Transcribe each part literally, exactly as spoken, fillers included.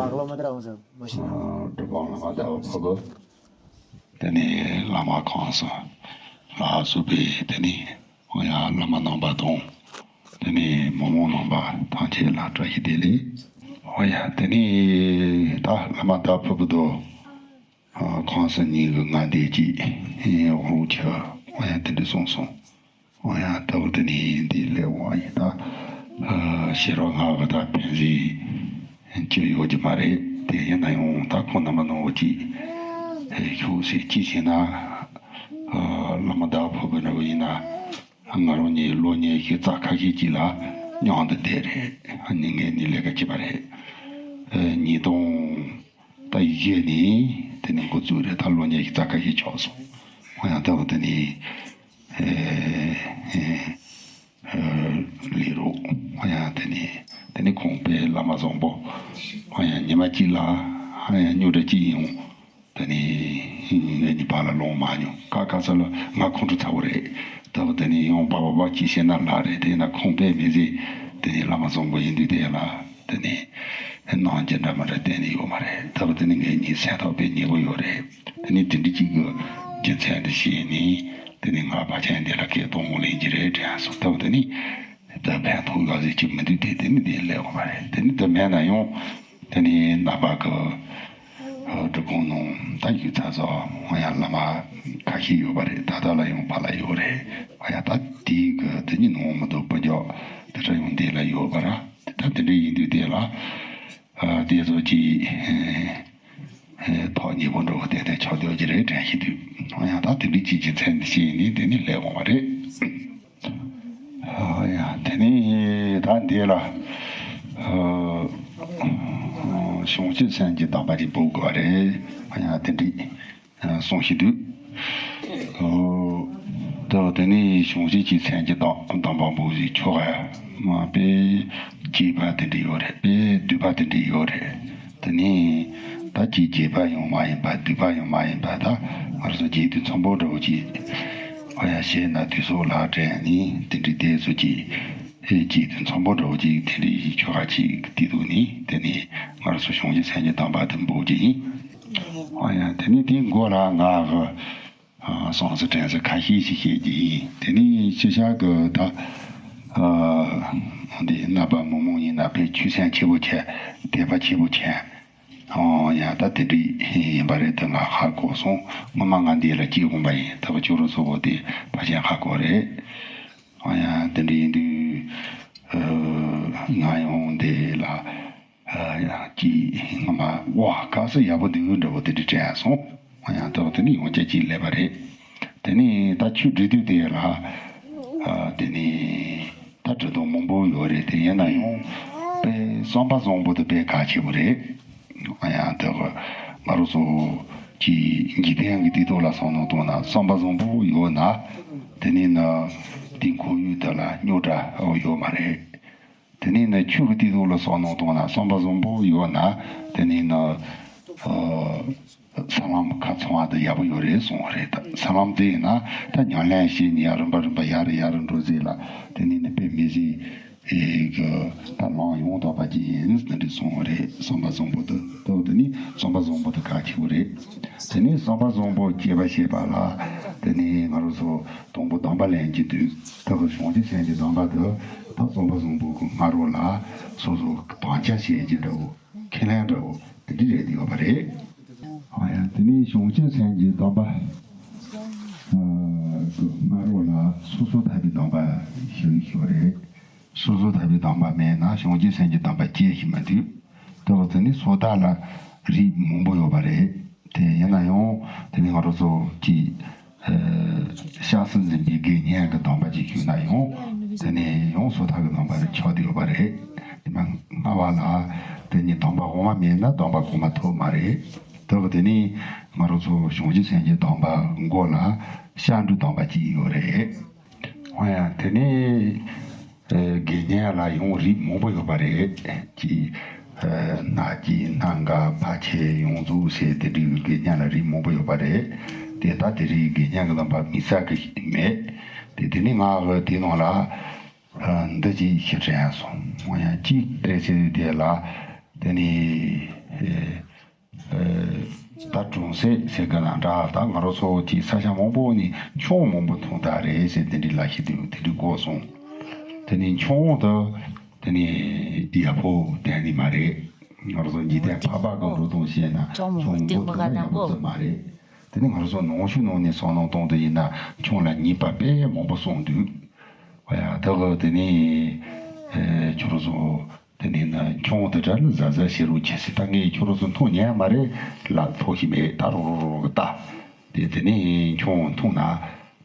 ཨ་སྒྲུབ་དབང་བླ་མ་ཟླ་བ་ཕུར་བུ། དེ་ནས་བླ་མ་ཁོང་སོ་ལ་སོགས་པའི་དེ་ནས་ཡང་བླ་མ་རྣམ་པ་དང་། དེ་ནས་མི་མང་རྣམ་པ་ཐམས་ཅད་ལ་བཀྲ་ཤིས་བདེ་ལེགས། ཨོ་ཡ། དེ་ནས་ད་བླ་མ་ཟླ་བ་ཕུར་བུ་དང་། ཨ། ཁོང་སོ་གཉིས་ཀྱི་ལྔ་འདས་ཀྱི་དབང་ཆ། ཨོ་ཡ། དེ་འདྲ་གསུངས་སོང་། ཨོ་ཡ། ད་བུ་དེ་ནས་འདི་ལས་འོང་ཡིན་ད། ཨ། ཤེས་རབ་སྔགས་ཀྱི་ད་ཕན་ཚུན་གཅིག་ཡོད་ཀྱི་མ་རེད། དེ་ཡིན་ན་ཡང་ད་ཁོང་རྣམ་པ་ནང་བ་གཅིག་ཤོག་ཟེར། གཅིག་བྱས་ན། ཨ། བླ་མ་ཟླ་བ་ཕུར་བུ་འདྲ་བོ་ཡིན་ན། ང་རང་གཉིས་སློབ་གཉེར་ཞིག་རྩ་ཁ་ཤས་ཅིག་ལ་མཉམ་དུ་བསྡད་རེད། ཨ་ནི་ངས་ནི་ལས་ཀ་བྱེད་པ་རེད། ཨ། ཉིས་སྟོང་ད་བཞི་ནས་དེ་ནས་འགོ་བཙུགས་རེད། ད་སློབ་གཉེར་ཞིག་རྩ་ཁ་ཤས་ཆགས་སོང་། ཨ་ཡང་ལྟ་བུ་དེ་ནི། ཨེ། ཨེ། ཨེ། ལས་རོགས། ཨ་ཡང་དེ་ནི། དེ་ནི་ཁོང་པའི་བླ་མ་བཟང་པོ། ཨ་ཡང་ཉི་མ་གཅིག་ལ། ཨ་ཡང་རྙོག་དྲ་གཅིག་ཡིན་འོང་། དེ་ནས་ངའི་གཉིས་བར་ལ་ལོང་མ་མྱོང་། ཁ་ཁ་ས་ལ་ང་ཁོང་ཁྲོ་ཚ་བོ་རེད། ད་བུ་དེ་ནས་ཡང་བ་བ་བ་གཅིག་བཤད་ན་ལ་རེད། དེ་ན་ཁོང་པས་མི་ཟེར། དེ་ནས་བླ་མ་བཟང་པོ་ཡིན་དུས་དེ་ལ་དེ་ནས་གནང་རྒྱུ་འདྲ་མི་འདྲ་གཏན་ནས་ཡོད་མ་རེད། ད་བུ་དེ་ནས་ངའི་གཉིས་སེམས་ཐག་པས་ཉེ་བོ་ཡོད་རེད། དེ་ནས་དེ་འདྲ་གཅིག་གི་རྒྱུ་མཚན་དེ་ཤེས་ནས་དེ་ནས་ང་ཕལ་ཆེར་འདི་ལ་སྐད་གཏོང་ངོ་ལེན་གྱི་རེད་དྲན་སོང་། ད་བུ་དེ་ནས། ད་ཕན་ཐོགས་ཡག་ཟིག་ཅིག་མི་འདུག་དེ་དེ་ནི་དེ་ལས་འོང་བ་རེད། དེ་ནི་དེ་མེད་ན་ཡང་དེ་ནི་རྣམ་པ་གི་སྒྲུབ་ཁང་ནང་ད་ཡུལ་ཚ་ཚ་འོང་ཡ་བླ་མ་ཁ་ཤས་ཡོད་པ་རེད། ད་ལྟ་ལ་ཡང་ཕ་ལ་ཡོད་རེད། འོ་ཡ། ད་དེའི་གི་དེ་ནི་ནང་མི་འདུག་དཔེ་འཇོག་དེ་འདྲ་ཡང་འདི་ལ་ཡོད་པ་ར། ད་དེ་འདྲ་ཡིན་དུས་དེ་ལ་དེ་ཚོ་གྱིས། ཨེ། ཐོག་ཉེ་པོ་འགྲོ་བ་དེ་དེ་ཆོག་འདོད་ཀྱི་རེད་དྲན་ཤེས་དུས། ཨ་ཡང་ད་དེ་འདྲའི་ཅིག་གི་མཚན་ཤེས་ནས་དེ་ནི་སླེབས་འོང་བ་རེད། ཨ་ཡང་དེ་ནི་ད་འདི་ལ། ཨ། བྱང་ཆུབ་སེམས་ཀྱི་སྡོམ་པ་ཅིག་འབུལ་དགོས་པ་རེད། ཨ་ཡང་དེ་འདྲའི་གསུང་ཤེས་དུས། ཨོ། ད་དེ་ནི་བྱང་ཆུབ་ཀྱི་སེམས་ཀྱི་སྡོམ་སྡོམ་པ་འབུལ་ཞིག་ཆོག་ག་ཡ། མ་དཔེ་རྒྱས་པ་དེ་འདྲ་ཡོད་རེད། དཔེ་བསྡུས་པ་དེ་འདྲ་ཡོད་རེད། དེ་ནས་ད་ཅིག་རྒྱས་པ་ཡང་མ་ཡིན་པ་བསྡུས་པ་ཡང་མ་ཡིན་པ། ད་ང་རང་ཚོ་རྒྱས་བསྡུས་ཚང་པོ་འདྲ་བོ་ཅིག་ཨ་ཡ་བཤད་ན་དུས་སོགས་ལ་དྲན་ནས་དེ་འདྲའི་དེ་ཚོ་ཅིག་ཨེ་རྒྱས་བསྡུས་ཚང་པོ་འདྲ་བོ་ཅིག་དེ་འདྲའི་ཆོ་ག་ཅིག་དེ་འདུག་ནས། དེ་ནས་ང་རང་ཚོ་བྱང་ཆུབ་སེམས་ཀྱི་སྡོམ་པ་དེ་འབུལ་གྱི་ཡིན། ཨ་ཡ་དེ་ནས་དེའི་མགོ་ལ་ང་གི་ཨ། སོང་ཟེར་དྲན་ཟེར་ཁ་ཤས་ཤིག་བཤད་ཀྱི་ཡིན། དེ་ནི་ཅི་བྱ་གི་ད། ཨ། འདི་རྣམ་པ་མི་མང་ཡིན་ན་དཔེ་ཆོས་སེམས་ཆེ་བོ་ཆེ། དད་པ་ཆེ་བོ་ཆེ། ཨོ་ཡ། ད་དེ་འདྲ་ཡིན་པ་རེད། དེ་ང་ཧ་གོ་སོང་། སྔོན་མ་ང་འདི་ལ་སྐྱེས་འོང་པ་ཡིན། ད་བ་ཅོ་རུ་སོ་བོ་དེ་ཕ་ཆེན་ཧ་གོ་རེད། ཨོ་ཡ། དེ་འདྲ་ཡིན་དུས། ཨ། ང་ཡང་འདི་ལ། ཨ། ཡང་ཅིག་སྔ་མ་བ་ག་ས་ཡག་པོ་འདུག་འདྲ་བོ་དེ་འདྲ་དྲན་སོང་། ཡང་ད་དེ་ནི་ཡང་བསྐྱར་ཅིག་སླེབས་པ་རེད། དེ་ནི་ད་ཆོས་འབྲི་དུས་དེ་ལ། ཨ། དེ་ནི་ད་འབྲི་དོན་མང་པོ་ཡོད་རེད། དེ་ཡིན་ན་ཡང་དཔེ་བསམ་པ་བཟང་པོ་དེ་དཔེ་གལ་ཆེ་བོ་རེད། ཡང་ད་ང་རང་ཚོ་གི་འཇིག་རྟེན་གྱི་སྟེང་ཐོག་ལ་བསམ་བློ་བཏང་ན་བསམ་པ་བཟང་པོ་ཡོད་ན། དེ་ནི་ནི་དེ་ཁོར་ཡུག་དེ་ལ་རྙོག་དྲ་ཡོད་མ་རེད། དེ་ནས་ནི་ཆོས་ཀྱི་སྟེང་ལ་བསམ་བློ་བཏང་ན་བསམ་པ་བཟང་པོ་ཡོད་ན། དེ་ནས་ནི། ཨ། ས་ལམ་ཁ་ཚང་བ་དེ་ཡག་པོ་ཡོད་རེད་གསུངས་པ་རེད། ད་ས་ལམ་དེ་ཡིན་ན་ད་ཉམས་ལེན་བྱས་ནས་ཡར་རིམ་པ་རིམ་པ་ཡར་རེ་ཡར་རེ་འགྲོ་ཟེར་ལ། དེ་ནས་ནི་དཔེ་མི་སྲིད་ཨེ་གི་ད་ལམ་ཡང་དག་པ་ཅིག་ཡིན་ཟེར་ནས་གསུངས་པ་རེད། བསམ་པ་བཟང་པོ་དེ། ད་དེ་ནས་བསམ་པ་བཟང་པོ་དེ་གལ་ཆེ་བོ་རེད། དེ་ནས་བསམ་པ་བཟང་པོ་སྐྱེ་བ་བྱེད་པ་ལ། དེ་ནས་ང་རང་ཚོ་དང་པོ་སྡོམ་པ་ལེན་གྱི་དུས། ད་བྱང་ཆུབ་སེམས་ཀྱི་སྡོམ་པ་དེ་ད་བསམ་པ་བཟང་པོ་གི་སྔ་རོལ་ལ་སོ་སོ་དམ་བཅའ་བྱེད་ཀྱི་འདྲ་བོ། ཁས་ལེན་འདྲ་བོ་དེ་འདྲ་རེད་ཡོད་པ་རེད། ཨ་ཡ། དེ་ནས་བྱང་ཆུབ་སེམས་ཀྱི་སྡོམ་པ། ཨ། གི་སྔ་རོལ་ལ་སོ་སོ་ཐར་པའི་སྡོམ་པ་ཞིག་ཞུ་རེད། སོ་སོ་ཐར་པའི་སྡོམ་པ་མེད་ན་བྱང་ཆུབ་སེམས་ཀྱི་སྡོམ་པ་སྐྱེ་ཞིག་མི་འདུག། ད་བར་དུ་ནི་སོ་ཐར་ལ་རིགས་མང་པོ་ཡོད་པ་རེད། དེ་ཡིན་ན་ཡང་དེ་ནི་ང་རང་ཚོ་གི། ཨ། སྐྱབས་སུ་འཛིན་པའི་དགེ་བསྙེན་གྱི་སྡོམ་པ་ཅིག་ཞུས་ན་ཡང་། དེ་ནི་ཡང་སོ་ཐར་གྱི་སྡོམ་པ་རེ་ཆགས་བསྡད་ཡོད་པ་རེད། དེ་མ་སྔ་བ་ལ་དེ་ནི་སྡོམ་པ་འོག་མ་མེད་ན་སྡོམ་པ་གོང་མ་ཐོབ་མ་རེད། ད་བར་དེ་ནི་ང་རང་ཚོ་བྱང་ཆུབ་སེམས་ཀྱི་སྡོམ་པ་མགོ་ལ་སྐྱབས་འགྲོའི་སྡོམ་པ་ཅིག་ཡོད་རེད། འོ་ཡ། དེ་ནས། ཨ། དགེ་བསྙེན་ལ་ཡང་རིགས་མང་པོ་ཡོད་པ་རེད། ཅིག། ཨ། ནག་སྐྱེས་སྣ་འགའ་ཕལ་ཆེར་ཡོངས་རྫོགས་ཟེར་དེ་འདྲའི་དགེ་བསྙེན་ལ་རིགས་མང་པོ་ཡོད་པ་རེད། དེ་ལྟ་དེ་རིགས་དགེ་བསྙེན་གྱི་སྡོམ་པ་དམིགས་བསལ་གྱི་མེད། དེ་དེ་ནས་ང་གི་དེ་ནང་ལ། ཨ། འདི་ཅིག་ཞིག་དྲན་སོང་། འོ་ཡ། གཅིག་དེ་ཟེར་དུས་དེ་ལ། དེ་ནས། ཨ་ད་གྲོང་གསེབ་ཟེར་ག་ལ་འདྲ། ད་ང་རང་ཚོ་གི་ས་ཆ་མང་པོ་ནས་མཆོང་མང་པོ་འཐུང་ད་རེད་ཟེར་དེ་འདྲའི་ལབ་ཤེས་དུས་དེ་འདྲའི་གོ་སོང་། དེ་ནས་མཆོང་དུ་དེ་ནས་ཡག་པོ་གཏན་ནས་མ་རེད། ང་རང་ཚོ་འཇིག་རྟེན་ཕལ་པ་གི་འགྲོ་སྟངས་བཤད་ན་མཆོང་མང་པོ་འཐུང་ན་ཡག་པོ་ཙམ་མ་རེད། དེ་ནས་ང་རང་ཚོ་ནང་ཆོས་ནང་ནས་བསམ་བློ་གཏོང་དུས་ཡིན་ན་མཆོང་ལ་ཉེས་པ་དཔེ་མང་པོ་གསུངས་འདུག། ཨོ་ཡ། ད་གི་དེ་ནས་ཨེ་ཁྱོད་རང་ཚོ་དེ་ནས་ན་མཆོང་དེ་འདྲ་ནི་གཟབ་གཟབ་བྱེད་རོགས་བྱེད་ཟེར། ད་ངས་ཁྱོད་རང་ཚོ་འཐུང་ཉན་མ་རེད་ལ་ཐོག་ཞིག་མེད། ད་རོགས་རོགས་རོགས་གི་ལྟ། དེ་དེ་ནས་མཆོང་འཐུང་ན་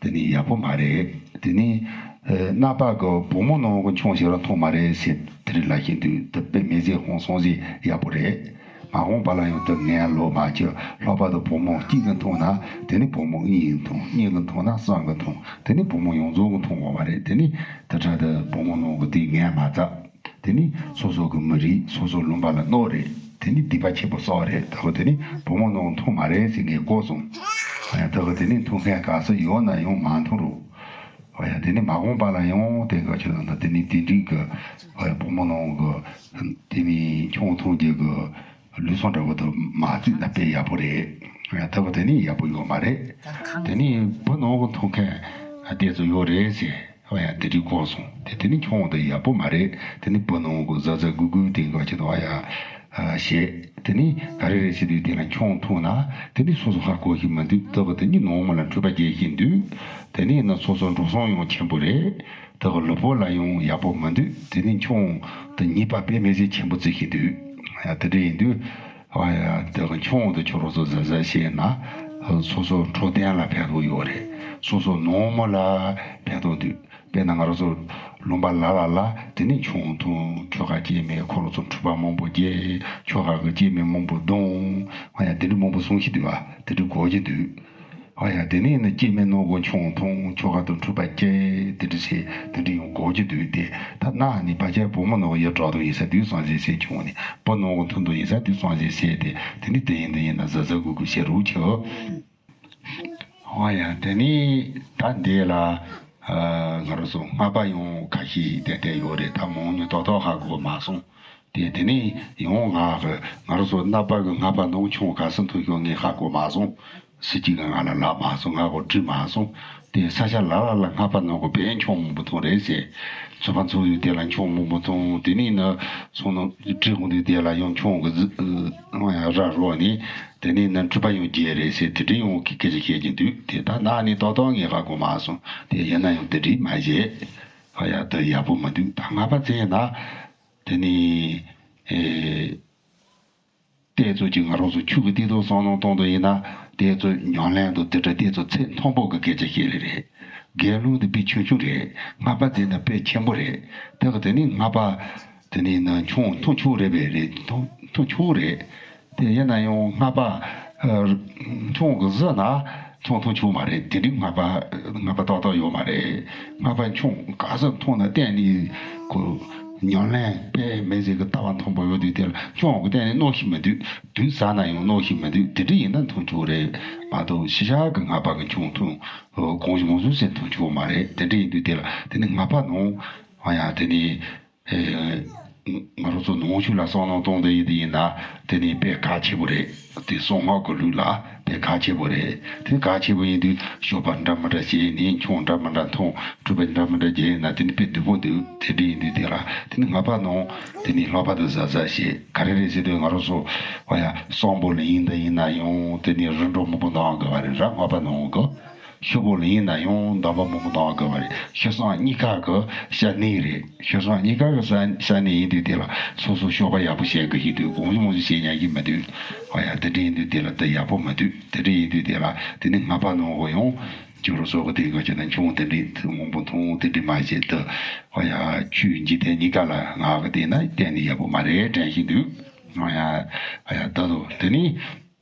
དེ་ནས་ཡག་པོ་མ་རེད། དེ་ནས་ཨེ་རྣམ་པ་གི་བུ་མོ་ནང་གི་མཆོང་ཞིག་རང་འཐུང་མ་རེད་ཟེར་དེ་རིགས་ལབ་ཤེས་དུས་དེ་དཔེ་མི་ཟེར་ཧོང་སོང་ཟེར་ཡག་པོ་རེད། མ་འོངས་པ་ལ་ཡང་དེ་ངན་ལོ་མ་བྱེད། ལྷག་པར་དུ་བུ་མོ་གཅིག་གིས་འཐུང་ན་དེ་ནི་བུ་མོ་གཉིས་ཀྱིས་འཐུང་། གཉིས་ཀྱིས་འཐུང་ན་གསུམ་གྱིས་འཐུང་། དེ་ནི་བུ་མོ་ཡོངས་རྫོགས་ཀྱིས་འཐུང་དགོས་པ་རེད། དེ་ནི་དེ་འདྲ་དེ་བུ་མོ་ནང་གི་དེ་ངན་མ་བརྩི། དེ་ནི་སོ་སོ་གི་མི་རིགས་སོ་སོ་ལུང་པ་ལ་གནོད་རེད། དེ་ནི་སྡིག་པ་ཆེན་པོ་བསགས་རེད། ད་གི་དེ་ནི་བུ་མོ་ནང་འཐུང་མ་རེད་ཟེར་ངས་གོ་སོང་། ཨ་ཡ། ད་གི་དེ་ནི་འཐུང་མཁན་ག་ཚོད་ཡོད་ན་ཡང་མ་འཐུང་རོགས། ཨོ་ཡ། དེ་ནི་མ་འོངས་པ་ལ་ཡང་དེ་ག་ཆོད་ན་དེ་ནི་དེ་འགྲིག་གི། ཨོ་ཡ། བུ་མོ་ནང་གི་དེ་ནི་མཆོང་འཐུང་རྒྱུ་གི་ལུས་ཟུངས་འདྲ་བོ་དུ་མ་བརྩིས་ན་དཔེ་ཡག་པོ་རེད། ཨོ་ཡ། ད་གི་དེ་ནི་ཡག་པོ་ཡོད་མ་རེད། དེ་ནི་བུ་ནང་གི་འཐུང་མཁན་དེ་ཚོ་ཡོད་རེད་ཟེར། ཨོ་ཡ། དེ་འགྲིག་གོ་སོང་། དེ་དེ་ནི་མཆོང་དེ་ཡག་པོ་མ་རེད། དེ་ནི་བུ་ནང་གི་གཟབ་གཟབ་གུས་གུས་དེ་ག་ཆོད་ན། ཨོ་ཡ། ཨ་ཞེས། དེ་ནི་ག་རེ་རེད་ཟེར་དུས་དེ་ལ་མཆོང་འཐུང་ན་དེ་ནི་སོ་སོ་ཧ་གོ་ཤེས་མི་འདུག། ད་གི་དེ་ནི་ནང་མི་ལ་འཁྲུལ་པ་སྐྱེ་ཤེས་འདུག། དེ་ནི་ན་སོ་སོ་འགྲོ་སོང་ཡང་ཆེན་པོ་རེད། ད་གི་ལུས་པོ་ལ་ཡང་ཡག་པོ་མི་འདུག། དེ་ནི་མཆོང་དེ་ཉེས་པ་དཔེ་མི་སྲིད་ཆེན་པོ་བརྩི་ཤེས་འདུག། ཡ། དེ་འདྲ་ཡིན་དུས་ཨ་ཡ། ད་གི་མཆོང་དེ་ཁྱོད་རང་ཚོ་གཟབ་གཟབ་བྱས་ན་སོ་སོ་འཕྲོད་བསྟེན་ལ་ཕན་ཐོགས་ཡོད་རེད། སོ་སོ་ནང་མི་ལ་ཕན་ཐོགས་འདུག། དཔེར་ན་ང་རང་ཚོ་ལུང་པ་ལ་ལ་ལ་དེ་ནི་མཆོང་འཐུང་། ཁྱོ་ག་སྐྱེས་མེད། ཁོ་རང་ཚོ་འཁྲུལ་པ་མང་པོ་སྐྱེས། ཁྱོ་ག་གི་སྐྱེས་མེད་མང་པོ་བརྡུང་། ཨ་ཡ། དེ་འདྲ་མང་པོ་གསུང་གི་འདུག་བ། དེ་འདྲ་གོ་གི་འདུག། ཨ་ཡ། དེ་ནས་ནི་སྐྱེས་མེད་ནོར་གོ་མཆོང་འཐུང་། ཁྱོ་ག་དང་འཁྲུལ་པ་སྐྱེས། དེ་འདྲ་བྱས་དེ་འདྲ་ཡང་གོ་གི་འདུག། དེ་ད་ན་ནི་བ་ཅན་བུ་མོ་ནོར་ཡོད་གྲོགས་དང་ཡིན་ས་དུས་སང་ཟེར་བྱས་བྱུང་ནས་བུ་ནོར་གོ་མཐུན་དང་ཡིན་ས་དུས་སང་ཟེར་བྱས་ཏེ་དེ་ནི་དེ་ཡིན་དེ་ཡིན་ན་གཟབ་གཟབ་གུས་གུས་བྱེད་རོགས་བྱོས། ཨོ་ཡ། དེ་ནི་ད་འདི་ལ་ཨ་ང་རང་ཚོ་སྔགས་པ་ཡང་ཁ་ཤས་བསྡད་བསྡད་ཡོད་རེད། ད་མང་ཉུང་ཏོག་ཏོག་ཧ་གོ་མ་སོང་། དེ་དེ་ནི་ཡང་ང་ང་རང་ཚོ་རྣམ་པ་གི་སྔགས་པ་ནང་མཆོང་ག་ཚོད་འཐུང་ཤོག་ངས་ཧ་གོ་མ་སོང་། སུ་གཅིག་གིས་ང་ལ་ལབ་མ་སོང་། ང་གོ་དྲིས་མ་སོང་། དེ་ས་ཆ་ལ་ལ་ལ་སྔགས་པ་ནང་གི་དཔེ་མཆོང་མང་པོ་འཐུང་རེད་ཟེར། ཚོ་པ་འཚོ་ཡུལ་དེ་ལ་མཆོང་མང་པོ་འཐུང་། དེ་ནི་ནི་སོང་ནང་བྲིས་གོང་དུ་དེ་ལ་ཡང་མཆོང་གི་གཟི་ཨ་ཡ་ར་རོ་ནི། དེ་ནས་ནི་འཁྲུལ་པ་ཡང་རྒྱས་རེད་ཟེར་དེ་འདྲ་ཡང་སྐད་ཆ་བཤད་ཀྱི་འདུག། དེ་ད་ན་ནི་ཏོག་ཏོག་ངས་ཧ་གོ་མ་སོང་། དེ་ཡིན་ན་ཡང་དེ་འདྲ་མ་བྱེད། ཨ་ཡ་དེ་ཡག་པོ་མི་འདུག། ད་སྔགས་པ་བཙལ་ན་དེ་ནི་ཨེ་དེ་ཚོ་གཅིག་ང་རང་ཚོ་ཆོས་ཀྱི་སྟེང་དུ་བསམ་བློ་གཏོང་དུ་ཡིན་ན་དེ་ཚོ་ཉམས་ལེན་དང་དེ་འདྲ་དེ་ཚོ་ཚད་མཐོན་པོ་གི་སྐད་ཆ་བཤད་ལེ་རེད། དགེ་སློང་དེ་དཔེ་ཆུང་ཆུང་རེད། སྔགས་པ་དེ་ནི་དཔེ་ཆེན་པོ་རེད། དེ་ག་དེ་ནི་སྔགས་པ། དེ་ནས་ན་མཆོང་འཐུང་ཆོག་རེད་པས། རེད། འཐུང་འཐུང་ཆོག་རེད། དེ་ཡིན་ན་ཡང་སྔགས་པ་ཨ་མཆོང་གི་བཟི་ན་མཆོང་འཐུང་ཆོག་མ་རེད། དེ་འདྲའི་སྔགས་པ་སྔགས་པ་ཏག་ཏག་ཡོད་མ་རེད། སྔགས་པ་མཆོང་ག་ཚོད་འཐུང་ན་གཏན་ནས་ཁོ་ཉམས་ལེན་དཔེ་མི་སྲིད་གི་ལྟ་བ་མཐོན་པོ་ཡོད་དུས་དེ་ལ་མཆོང་གི་གཏན་ནས་གནོད་ཤེས་མི་འདུག། དུག་ཟ་ན་ཡང་གནོད་ཤེས་མི་འདུག། དེ་འདྲ་ཡིན་ན་འཐུང་ཆོག་རེད་མ་གཏོགས་ཕྱི་རྒྱལ་གི་སྔགས་པ་གི་མཆོང་འཐུང་གང་བྱུང་མང་བྱུང་ཟེར་འཐུང་ཆོག་མ་རེད། དེ་འདྲ་ཡིན་དུས་དེ་ལ་དེ་ནི་སྔགས་པ་ནང་ཨ་ཡ་དེ་ནི། ཨེ། ང་རང་ཚོ་ནང་ཆོས་ལ་བསམ་བློ་གཏོང་བསྡད་ཡིན་དེ་ཡིན་ན་དེ་ནི་དཔེ་གལ་ཆེ་པོ་རེད། དེ་གསང་སྔགས་ཀྱི་ལུགས་ལ་དཔེ་གལ་ཆེ་པོ་རེད། དེ་གལ་ཆེ་པོ་ཡིན་དུས་སྤྱོད་པ་འདྲ་མི་འདྲ་བྱས་ནས་མཆོང་འདྲ་མི་འདྲ་འཐུང་། སྤྲུལ་པ་འདྲ་མི་འདྲ་བྱས་ན་དེ་ནི་དཔེ་སྡུག་པོ་འདུག། དེ་འདྲ་ཡིན་དུས་དེ་ལ་དེ་ནི་སྔགས་པ་ནང་དེ་ནི་ལྷག་པར་དུ་གཟབ་གཟབ་བྱེད། ག་རེ་རེད་ཟེར་དུས་ང་རང་ཚོ་ཨ་ཡ་གསང་ཕུ་ལ་ཡིན་དེ་ཡིན་ན་ཡང་དེ་ནི་རིམ་གྲོ་མང་པོ་གནང་དགོས་པ་རེད་ར། སྔགས་པ་ནང་གི་ཤོག་བུ་ལ་ཡིན་ན་ཡང་གདམས་པ་མང་པོ་གནང་དགོས་པ་རེད། ཤི་གསང་གཉིས་ཀ་གི་བཤད་ནི་རེད། ཤི་གསང་གཉིས་ཀ་གི་བཤད་བཤད་ནི་ཡིན་དུས་དེ་ལ་སོ་སོ་སྤྱོད་པ་ཡག་པོ་བྱེད་དགོས་ཤིག་དུས་གང་བྱུང་མང་བྱུང་བྱེད་ཉན་གི་མི་འདུག། ཨ་ཡ་དེ་འདྲ་ཡིན་དུས་དེ་ལ་དེ་ཡག་པོ་མི་འདུག། དེ་འདྲ་ཡིན་དུས་དེ་ལ་དེ་ནི་སྔགས་པ་ནང་གི་ཡང་ཇོ་རུ་སོགས་ཀྱི་དེ་ག་ཅི་ན་ཆུང་དེ་འདྲ་མང་པོ་འཐུང་དེ་འདྲ་མ་བྱེད་དུ། ཨ་ཡ་ཆོས་འཇིག་རྟེན་གཉིས་ཀ་ལ་ང་གི་དེ་ན་གཏན་ནས་ཡག་པོ་མ་རེད་དྲན་ཤིག་འདུག། ཨ་ཡ་ཨ་ཡ་ད་དུ་དེ་ནི།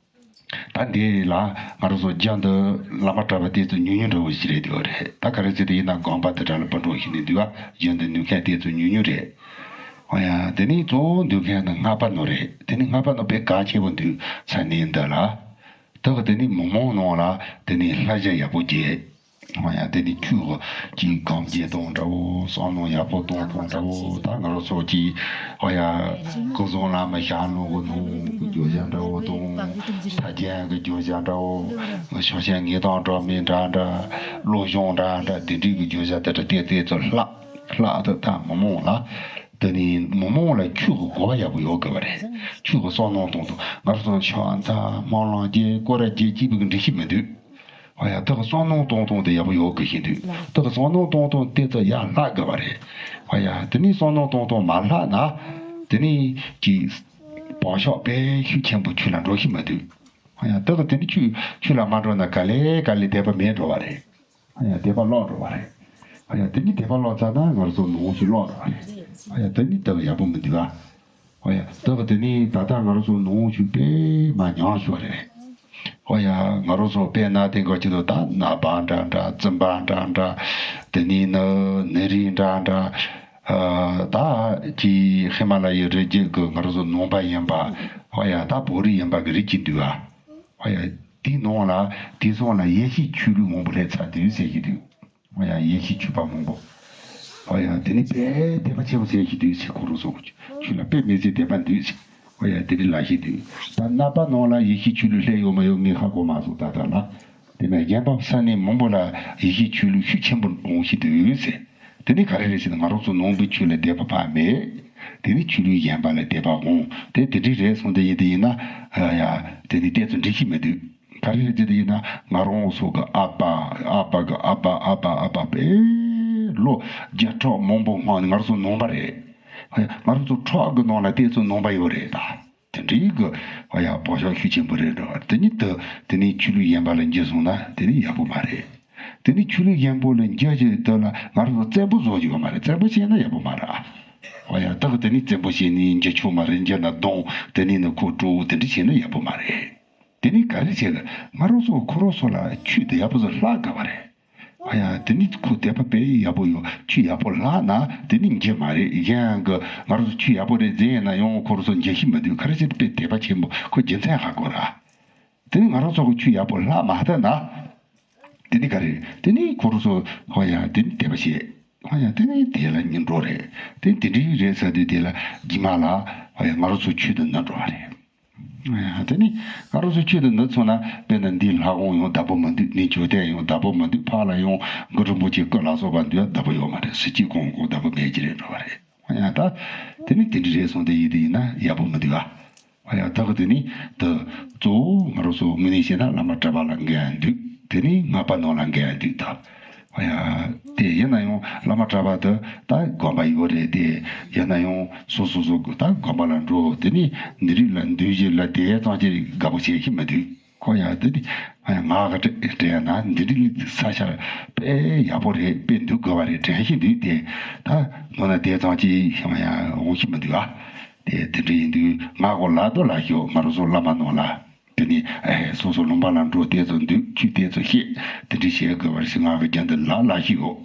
ད་འདི་ལ་ང་རང་ཚོ་རྒྱུན་དུ་བླ་མ་གྲྭ་པ་དེ་ཚོ་ཉུང་ཉུང་འདྲ་བོ་ཞིག་རེད་འདུག་རེད། ད་ག་རེ་ཟེར་དུས་ཡིན་ན་དགོན་པ་དེ་འདྲ་ལ་སྤུན་གྲོགས་ཤིག་ནས་འདུག་ཨ། རྒྱུན་དུ་འདུག་མཁན་དེ་ཚོ་ཉུང་ཉུང་རེད། ཨོ་ཡ་དེ་ནས་གཙོ་བོ་འདུག་མཁན་ནི་སྔགས་པ་ནོ་རེད། དེ་ནས་སྔགས་པ་ནོ་དཔེ་གལ་ཆེ་བོ་འདུག་ས་གནས་འདི་ལ། ད་ག་དེ་ནས་མི་མང་ནང་ལ་དེ་ནས་བསླབ་བྱ་ཡག་པོ་རྒྱས། ཨོ་ཡ། དེ་ནི་ཁྱོད་ཀྱི་གང་བརྗེད་སྟངས་འདྲ་བོ། བསམ་མནོ་ཡག་པོ་གཏོང་སྟངས་འདྲ་བོ། ད་ང་རང་ཚོ་གི་ཨོ་ཡ། སྐུ་གསུམ་བླ་མ་ཞལ་ནང་གི་ནང་གི་བརྗོད་བྱ་འདྲ་བོ་དང་། ཐ་རྒྱན་གྱི་བརྗོད་བྱ་འདྲ་བོ། ཕྱག་ཆེན་ངེས་དོན་སྒྲོན་མེ་འདྲ་འདྲ། བློ་སྦྱོང་འདྲ་འདྲ། དེ་འདྲའི་གི་བརྗོད་བྱ་དེ་འདྲ་ཏོག་ཙམ་ལྷག་ལྷག་ཏུ་ད་མི་མང་ལ། དེ་ནི་མི་མང་ལ་ཁྱོད་ཀྱི་གོ་བ་ཡག་པོ་ཡོད་དགོས་པ་རེད། ཁྱོད་ཀྱི་བསམ་མནོ་གཏོང་སྟངས། ང་རང་ཚོ་ཕྱག་འཚལ་སྨོན་ལམ་རྒྱག་སྐོར་ར་རྒྱག་ཅེས་པའི་གི་འགྲེལ་བཤད་མི་འདུག་ཨོ་ཡ། དེ་གི་བསམ་མནོ་གཏོང་སྟངས་དེ་ཡག་པོ་ཡོད་དགོས་ཀྱི་འདུག་དེ་གི་བསམ་མནོ་གཏོང་སྟངས་དེ་ཚོ་ཡར་ལྷག་དགོས་པ་རེད། ཨོ་ཡ། དེ་ནས་བསམ་མནོ་གཏོང་སྟངས་མར་ལྷག་ན། དེ་ནས་ཀྱི་བག་ཆགས་དཔེ་ཤུགས་ཆེན་པོ་ཁྱོད་ལ་འགྲོ་ཤེས་མི་འདུག་ཨོ་ཡ། དེ་གི་དེ་ནས་ཁྱོད་ཁྱོད་ལ་མ་འགྲོ་ན་ག་ལེ་ག་ལེ་དད་པ་མེད་འགྲོ་བ་རེད། ཨོ་ཡ། དད་པ་བརླག་འགྲོ་བ་རེད། ཨོ་ཡ། དེ་ནས་དད་པ་བརླག་ཚར་ན་ང་རང་ཚོ་ནོར་ཞིག་བརླག་འགྲོ་བ་རེད། ཨོ་ཡ། དེ་ནས་དེ་གི་ཡག་པོ་མི་འདུག་ཨ། ཨོ་ཡ། ད་ག་དེ་ནི་ད་ལྟ་ང་རང་ཚོ་ནོར་ཞིག་དཔེ་མ་ཉམས་ཞུ་བ་རེད། ཨོ་ཡ། ང་རང་ཚོ་དཔེར་ན་དེང་གི་ཆེད་དུ་ད་ནད་པ་འདྲ་འདྲ། བཙུན་པ་འདྲ་འདྲ། དེ་ནི་ནི་ནད་རིགས་འདྲ་འདྲ། ཨ། ད་ཀྱི་ཧི་མ་ལ་ཡའི་རི་རྒྱུད་ཀྱི་ང་རང་ཚོ་ནང་པ་ཡིན་པ། ཨོ་ཡ། ད་བོད་རིགས་ཡིན་པ་གི་རིགས་ཀྱི་འདུག་ཨ། ཨོ་ཡ། དེའི་ནང་ལ་དེང་སང་ལ་ཡེ་ཤུའི་ཆོས་ལུགས་མང་པོ་སླེབས་ཚར་འདུག་ཟེར་གྱི་འདུག་ཨོ་ཡ། ཡེ་ཤུའི་ཆོས་པ་མང་པོ། ཨོ་ཡ། དེ་ནི་དཔེ་དད་པ་ཆེན་པོ་བྱེད་ཀྱི་འདུག་ཟེར། ཁོ་རང་ཚོ་ཆོས་ལ་དཔེ་མི་སྲིད་དད་པ་འདུག་ཟེར། ཨོ་ཡ། དེ་འདྲ་ལབ་ཀྱི་འདུག་ད་ནད་པ་ནང་ལ་ཡེ་ཤུའི་ཆོས་ལུགས་སླེབས་ཡོད་མ་ཡོད་ངས་ཧ་གོ་མ་སོང་ད་ལྟ་ལ། དེ་ནས་གཞན་པ་ས་གནས་མང་པོ་ལ་ཡེ་ཤུའི་ཆོས་ལུགས་ཤུགས་ཆེན་པོ་འོང་གི་འདུག་ཟེར། དེ་ནི་ག་རེ་རེད་ཟེར་ན། ང་རང་ཚོ་ནང་པའི་ཆོས་ལ་དད་པ་ཕར་མེད། དེ་ནི་ཆོས་ལུགས་གཞན་པ་ལ་དད་པ་འོང་། དེ་དེ་འདྲ་རེད་སོང་དེ་ཡིན་དེ་ཡིན་ན། ཨ་ཡ། དེ་ནི་ཏོག་ཙམ་འགྲིག་གི་མི་འདུག་ག་རེ་རེད་ཟེར་དེ་ཡིན་ན། ང་རང་ཚོ་གི་ཨ་ཕ་ཨ་ཕ་གི་ཨ་ཕ་ཨ་ཕ་ཨ་ཕ་དཔེ་ལོ་བརྒྱ་ཕྲག་མང་པོ་སྔོན་ནས་ང་རང་ཚོ་ནང་པ་རེད། ང་རང་ཚོ་ཕྲུ་གུ་ནང་ལ་ཏོག་ཙམ་ནང་པ་ཡོད་རེད་ད། དེ་འདྲའི་གི་ཨ་ཡ་བག་ཆགས་ཤུགས་ཆེན་པོ་རེད་འགྲོ་བ། དེ་ནི་དེ་དེ་ནི་ཆོས་ལུགས་གཞན་པ་ལ་འགྱུར་སོང་ན་དེ་ནི་ཡག་པོ་མ་རེད། དེ་ནི་ཆོས་ལུགས་གཞན་པོ་ལ་འགྱུར་གྱི་དེ་ལ་ང་རང་ཚོ་བཙན་པོ་བཟོ་རྒྱུ་ཡོད་མ་རེད། བཙན་པོ་བྱས་ན་ཡག་པོ་མ་རེད་ཨ། ཨ་ཡ། ད་གི་དེ་ནི་བཙན་པོ་བྱས་ནས་འགྱུར་ཆོག་མ་རེད། འགྱུར་ན་རྡུང་། དེ་ནི་ནི་ཁོ་སྤྲོ་བོ་དེ་འདྲ་བྱས་ན་ཡག་པོ་མ་རེད། དེ་ནི་ག་རེ་བྱས་ན་ང་རང་ཚོ་ཁོ་རང་ཚོ་ལ་ཆོས་དེ་ཡག་པོ་ཟིག་ལྷག་དགོས་པ་རེད། ཨ་ཡ། དེ་ནི་ཁོ་དད་པ་དཔེ་ཡག་པོ་ཡོད། ཆོས་ཡག་པོ་ལྷག་ན་དེ་ནི་འགྱུར་མ་རེད། གཞན་གྱི་ང་རང་ཚོ་ཆོས་ཡག་པོ་རེད་ཟེར་ཡིན་ན་ཡང་ཁོ་རང་ཚོ་འགྱུར་ཤེས་མི་འདུག་ག་རེ་བྱས་ཏེ་དཔེ་དད་པ་ཆེན་པོ་ཁོ་རྒྱུ་མཚན་ཧ་གོ་ར། དེ་ནི་ང་རང་ཚོ་གི་ཆོས་ཡག་པོ་ལྷག་མ་ཐུབ་ན། དེ་ནི་ག་རེ། དེ་ནི་ཁོ་རང་ཚོ་ཧོ་ཡ་དེ་ནི་དད་པ་བྱེད། ཧོ་ཡ་དེ་ནི་དེ་ལ་ཉིན་འགྲོ་རེད། དེ་དེ་འདྲའི་རེད་ཟེར་དུས་དེ་ལ་རྗེས་མ་ལ་ཧོ་ཡ་ང་རང་ཚོ་ཆོས་དང་ནི་འགྲོ་བ་རེད། ཧོ་ཡ་དེ་ནི་ང་རང་ཚོ་ཆོས་དང་ནི་མཚོན་ན། དཔེར་ན་འདིའི་ལྷ་ཁང་ཡང་བདག་པོ་མི་འདུག་གནས་མཆོད་རྟེན་ཡང་བདག་པོ་མི་འདུག་ཕར་ལ་ཡང་གུ་རུ་རིན་པོ་ཆེ་སྐུ་ལ་སོགས་པ་འདུག་བདག་པོ་ཡོད་མ་རེད། གཟི་བརྗིད་གང་གང་བདག་པོ་མེད་ཀྱི་རེད་འགྲོ་བ་རེད། ཧོ་ཡ་ད་དེ་ནི་དེ་འདྲ་རེད་སོང་དེ་ཡིན་དེ་ཡིན་ན་ཡག་པོ་མི་འདུག་ཨ། ཨ་ཡ། ད་གི་དེ་ནི་དེ་གཙོ་བོ་ང་རང་ཚོ་དངོས་གནས་བཤད་ན་བླ་མ་གྲྭ་པ་ལ་འགལ་འདུག་དེ་ནི་སྔགས་པ་ནང་ལ་འགལ་འདུག་ད་ཨ་ཡ། དེ་ཡིན་ན་ཡང་བླ་མ་གྲྭ་པ་དེ་ད་དགོན་པ་ཡོད་རེད། དེ་ཡིན་ན་ཡང་སོ་སོ་སོ་ད་དགོན་པ་ལ་འགྲོ། དེ་ནི་འདི་རིགས་ལ་འདུས་བྱས་ལ་དེ་ཙམ་གྱིས་དགའ་པོ་བྱེད་ཀྱི་མི་འདུག་ཁོ་ཡང་དེ་ནི་ཨ་ཡ་ང་ག་དྲན་དྲན་ན་འདི་རིགས་ས་ཆ་དཔེ་ཡག་པོ་རེད། དཔེ་འདུག་དགོས་པ་རེད། དྲན་ཤེས་འདུག་དེ་ད་ནོ་ན་དེ་ཙམ་གྱིས་ཡང་ཡང་འོང་ཤེས་མི་འདུག་ཨ། དེ་དེ་འདྲ་ཡིན་དུས་ང་གོ་ལ་དོ་ལ་ཤོག་ང་རང་ཚོ་བླ་མ་ནང་ལ་དེ་ནི་ཨེ་སོ་སོ་ལུང་པ་ལ་འགྲོ་དེ་ཚོ་འདུག་ཆོས་དེ་ཚོ་བཤད་དེ་འདྲ་བྱེད་དགོས་པར་ཞིག་ང་གི་རྒྱན་དུ་ལ་ལ་ཤོག་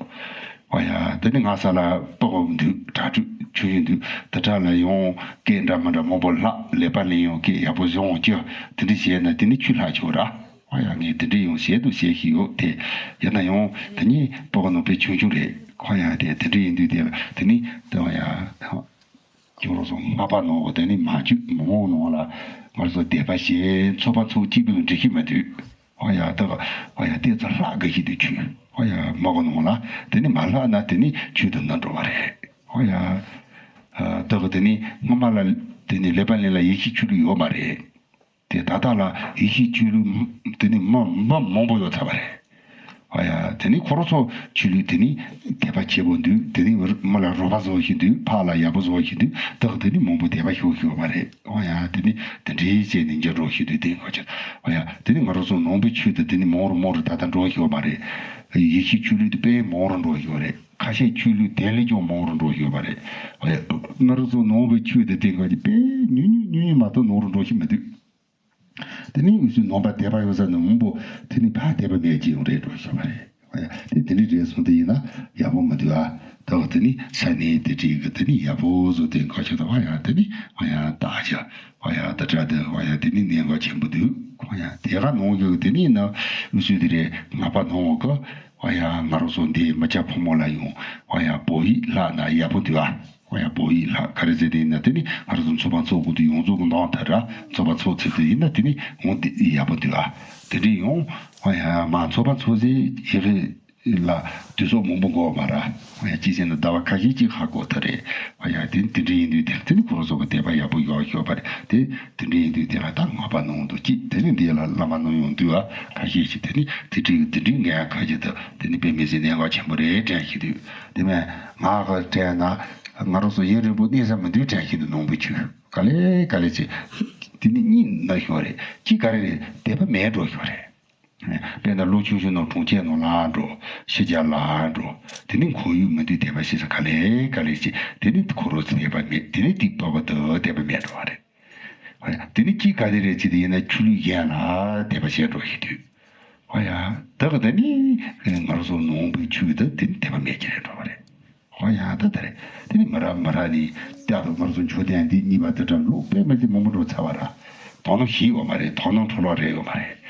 ཨོ་ཡ། དེ་ནི་ང་ས་ལ་པགས་འདུག་གྲྭ་ཕྲུག་ཆོས་ཡིན་འདུག་དེ་གྲྭ་ལ་ཡང་སྐད་འདྲ་མི་འདྲ་མང་པོ་ལྷག་ལས་པ་ལེན་ཡང་སྐད་ཡག་པོ་བྱུང་ཀྱི་དེ་འདྲ་བྱས་ན་དེ་ནི་ཆོས་ལྷག་ཆོག་ར། ཨོ་ཡ། ངས་དེ་འདྲ་ཡང་བྱེད་དུ་བྱེད་ཤི་ཡོད་དེ། ཡིན་ན་ཡང་དེ་ནི་པགས་ནང་པའི་ཆུང་ཆུང་རེད། ཁོ་ཡ་དེ་དེ་འདྲ་ཡིན་དུས་དེ་ལ་དེ་ནི་དེ་ཨོ་ཡ། ཁྱོད་རང་ཚོ་སྔགས་པ་ནང་གི་དེ་ནི་མ་བཅུག་མི་མང་ནང་ལ་ང་ཚོ་དད་པ་བྱེད་ཚོགས་པ་ཚོགས་གཅིག་པུ་འགྲིག་གི་མི་འདུག་ཨོ་ཡ་ད་ཨོ་ཡ་དེ་ཚོ་ལྷག་དགོས་ཤི་འདུག་ཆུ་ཨོ་ཡ་མ་གོ་ནང་ལ་དེ་ནི་མ་ལྷག་ན་དེ་ནི་ཆོས་དང་ནི་འགྲོ་བ་རེད། ཨོ་ཡ་ད་གི་དེ་ནི་སྔོན་མ་ལ་དེ་ནི་ལས་པ་ལེན་ལ་ཡེ་ཤུའི་ཆོས་ལུགས་ཡོད་མ་རེད། དེ་ད་ལྟ་ལ་ཡེ་ཤུའི་ཆོས་ལུགས་དེ་ནི་མི་མི་མང་པོ་ཡོད་ཚར་བ་རེད། ཨ་ཡ། དེ་ནི་ཁོ་རང་ཚོ་ཆོས་ལུགས་དེ་ནི་དད་པ་ཆེ་པོ་འདུག་དེ་ནི་མི་ལ་རོགས་པ་བཟོ་ཞིག་འདུག་ཕ་ལ་ཡག་པོ་བཟོ་ཞིག་འདུག་དག་དེ་ནི་མང་པོ་དད་པ་ཤོར་ཤོར་བ་རེད། ཨ་ཡ། དེ་ནི་དེ་འདྲའི་བྱས་ནས་འགྱུར་འགྲོ་ཞིག་འདུག་དེ་ཁོ་ཆོས་ཨ་ཡ། དེ་ནི་ང་རང་ཚོ་ནང་པའི་ཆོས་དེ་དེ་ནི་མང་རུ་མང་རུ་ད་ལྟ་འགྲོ་ཤོར་བ་རེད། ཡེ་ཤུའི་ཆོས་ལུགས་དེ་དཔེ་མང་རུ་འགྲོ་ཤོར་བ་རེད། ཁ་ཤས་ཆོས་ལུགས་དེ་ལས་ཀྱང་མང་རུ་འགྲོ་ཤོར་བ་རེད། ཨ་ཡ། ང་རང་ཚོ་ནང་པའི་ཆོས་དེ་དེ་ཁོ་ཆོས་དཔེ་ཉུང་ཉུང་ཉུང་ཉུང་མ་གཏོགས་མང་རུ་འགྲོ་ཤོར་མི་འདུག་དེ་ནི་འུ་ཚོའི་ནང་པ་དད་པ་ཡོད་ས་ནི་མང་པོ་དེ་ནི་ཕར་དད་པ་མེད་ཀྱི་ཡོང་རེད་འགྲོ་ཤོར་བ་རེད། ཨ་ཡ། དེ་དེ་འདྲ་རེད་སོང་དེ་ཡིན་ན་ཡག་པོ་མི་འདུག་ཨ། ད་ག་དེ་ནི་ས་གནས་དེ་འདྲའི་གི་དེ་ནི་ཡག་པོ་བཟོ་དེ་ག་ཆོད་ད་ཨ་ཡ། དེ་ནི་ཨ་ཡ་ད་ཨ་ཡ་ཨ་ཡ་ད་དྲ་དེ་ཨ་ཡ་དེ་ནི་གནད་འགག་ཆེན་པོ་འདུག་ཨ་ཡ། དེ་ག་ནང་གི་དེ་ནི་ན་འུ་ཚོའི་དེ་རེད་ནང་པ་ནང་གི་ཨོ་ཡ་ང་རང་ཚོ་འདི་མི་སྐྱ་ཕོ་མོ་ལ་ཡང་ཨོ་ཡ་བོད་ཡིག་ལྷག་ན་ཡག་པོ་འདུག་ཨ། ཨོ་ཡ་བོད་ཡིག་ལྷག་ག་རེ་ཟེར་དེ་ཡིན་ན་དེ་ནི་ང་རང་ཚོ་ཚོགས་པ་འཚོགས་དགོས་དུས་ཡོངས་རྫོགས་ཀྱི་འདང་ཐར་ར། ཚོགས་པ་འཚོགས་ཚར་དུས་ཡིན་ན་དེ་ནི་འོང་དེ་ཡག་པོ་འདུག་ཨ། དེ་འདྲའི་ཡང་ཨོ་ཡ་མ་ཚོགས་པ་འཚོགས་ཚེ་ཡི་གེ་ལ་དུས་ཚོད་མང་པོ་འགོར་མ་ར། ཨོ་ཡ་གཅིག་བྱས་ན་ཟླ་བ་ཁ་ཤས་ཅིག་ཧ་གོ་ཐུབ་རེད། ཨོ་ཡ་དེ་དེ་འདྲ་ཡིན་དུས་དེ་དེ་ནི་ཁོ་རང་ཚོ་གི་དད་པ་ཡག་པོ་ཡོད་ཤོད་པ་རེད་དེ། དེ་འདྲ་ཡིན་དུས་དེ་ལ་ད་ངག་པ་ནང་དུ་གཅིག་དེ་ནི་འདི་ལ་བླ་མ་ནང་ཡོང་དུས་ཨ་ཁ་ཤས་ཤིག་དེ་ནི་དེ་འདྲའི་དེ་འདྲའི་ངས་ཁ་ཅིག་ཏུ་དེ་ནི་དཔེ་མི་སྲིད་གནད་འགག་ཆེན་པོ་རེད་དྲན་ཤེས་དུས་དེ་མེད་ང་གི་དྲན་ན་ང་རང་ཚོ་ཡིན་རིང་པོ་གནས་ས་མི་འདུག་དྲན་ཤེས་དུས་ནོར་བུ་ཆུ་ག་ལེ་ག་ལེ་ཅིག་དེ་ནི་གཉིད་ན་ཤོར་རེད་གཅིག་ག་རེ་རེད་དད་པ་མེད་འགྲོ་ཤོར་རེད། དཔེར་ན་ལོ་ཆུང་ཆུང་ནང་གྲོང་ཁྱེར་ནང་ལ་འགྲོ། ཕྱི་རྒྱལ་ལ་འགྲོ། དེ་ནི་ཁོར་ཡུག་མི་འདུག་དད་པ་བྱེད་ས་ག་ལེ་ག་ལེ་ཅིག་དེ་ནི་ཁོ་རང་ཚོ་དད་པ་མེད་དེ་ནི་དེ་ལྟོ་བ་དུ་དད་པ་མེད་འགྲོ་བ་རེད། ཧོ་ཡ། དེ་ནི་ཅིག་ག་དེ་རེད་ཅིག་དེ་ཡིན་ན་ཆོས་ལུགས་གཞན་ལ་དད་པ་བྱེད་འགྲོ་ཞིག་དུས། ཧོ་ཡ། ད་ག་དེ་ནི་ང་རང་ཚོ་ནང་པའི་ཆོས་དུ་དེ་ནི་དད་པ་མེད་ཀྱི་རེད་འགྲོ་བ་རེད། ཧོ་ཡ་ད་ད་རེད། དེ་ནི་མི་ར་མི་ར་ནི་ལྟ་རུ་ང་རང་ཚོ་མཆོད་རྟེན་འདི་གཉིས་པ་དེ་འདྲ་ལུགས་དཔེ་མི་སྲིད་མང་པོ་འགྲོ་ཚར་བ་ར། དོ་སྣང་ཞིག་ཡོད་མ་རེད་དོ་སྣང་འཕྲོ་བརླག་རེད་ཡོད་མ་རེད།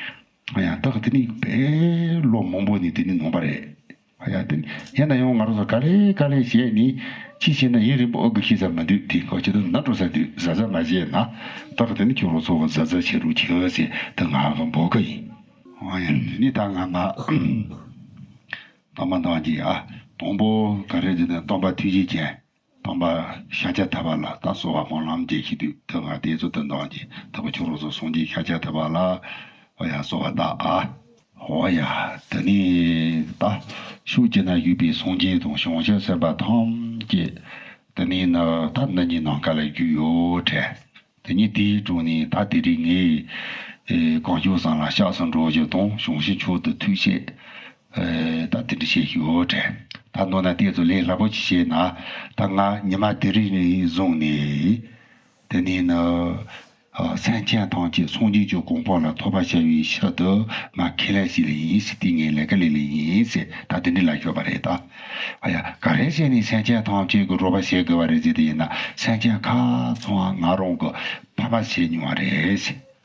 ཨ་ཡ་ད་ག་དེ་ནི་དཔེ་ལོ་མང་པོ་ནི་དེ་ནི་ནོར་བ་རེད། ཨ་ཡ་དེ་ནི་ཡིན་ན་ཡང་ང་རང་ཚོ་ག་ལེ་ག་ལེ་བྱས་ནི་ཅི་བྱས་ན་ཡུན་རིང་པོ་ཨོ་གི་ཤི་ས་མ་འདུག་དེ་ག་ཅི་ད་ན་འགྲོ་ས་འདུག་གཟབ་གཟབ་མ་བྱས་ན་ད་ག་དེ་ནི་ཁྱོད་རང་ཚོ་ག་གཟབ་གཟབ་བྱེད་རོགས་བྱེད་ཟེར་ད་ང་ག་འབོད་གི་ཡིན། ཨ་ཡ་དེ་ནི་ད་ང་མ་སྟོན་པ་འདང་གི་ཨ་དང་པོ་ག་རེ་དེ་ནི་སྟོན་པ་ཐུགས་རྗེ་ཅན། དམ་པ་ཤཱཀྱ་ཐུབ་པ་ལ་ད་གསོལ་བ་སྨོན་ལམ་རྒྱག་ཤེས་དུས་ད་ང་དེ་ཚོ་དོན་དག་གི་ད་ག་ཁྱོད་རང་ཚོ་སངས་རྒྱས་ཤཱཀྱ་ཐུབ་པ་ལ་ཨོ་ཡ་གསོལ་བ་བཏབ་ཨ། ཨོ་ཡ་དེ་ནས་ད་ཕྱོགས་བཅུ་ན་བཞུགས་པའི་སངས་རྒྱས་དང་བྱང་ཆུབ་སེམས་དཔའ་ཐམས་ཅད་དེ་ནས་ནི་ད་འདི་གཉིས་ནམ་མཁའ་ལ་རྒྱུ་ཡོད་དྲན། དེ་ཉིད་དེའི་དྲུང་ནས་ད་དེ་རིང་ངས་ཨེ་གངས་ལྗོངས་ས་ལ་སྐྱབས་སུ་འགྲོ་རྒྱུ་དང་བྱང་ཆུབ་མཆོག་ཏུ་ཐུགས་བསྐྱེད་ཨེ་ད་དེ་འདྲ་བྱེད་ཀྱི་ཡོད་དྲན། ད་མདོར་ན་དེ་ཚོ་ལས་སླ་པོ་ཅིག་བྱས་ན་ད་ང་ཉི་མ་དེ་རིང་ནས་བཟུང་ནས་དེ་ནས་ནི་ཨ་སེམས་ཅན་ཐམས་ཅད་སངས་རྒྱས་ཀྱི་གོ་འཕང་ལ་ཐོབ་པར་བྱ་བའི་ཕྱིར་དུ་ང་ཁས་ལེན་བྱས་ལེ་ཡིན་ཟེར་དེ་ངས་ལས་ཀ་ལས་ལེ་ཡིན་ཟེར་ད་དེ་འདྲ་ལབ་ཡོད་པ་རེད་ད། ཨ་ཡ་ག་རེ་བྱས་ནས་སེམས་ཅན་ཐམས་ཅད་ཀྱི་རོགས་པ་བྱེད་དགོས་པ་རེད་ཟེར་དེ་ཡིན་ན་སེམས་ཅན་ཁ་ཚང་ང་རང་གི་ཕ་མ་བྱས་མྱོང་བ་རེད།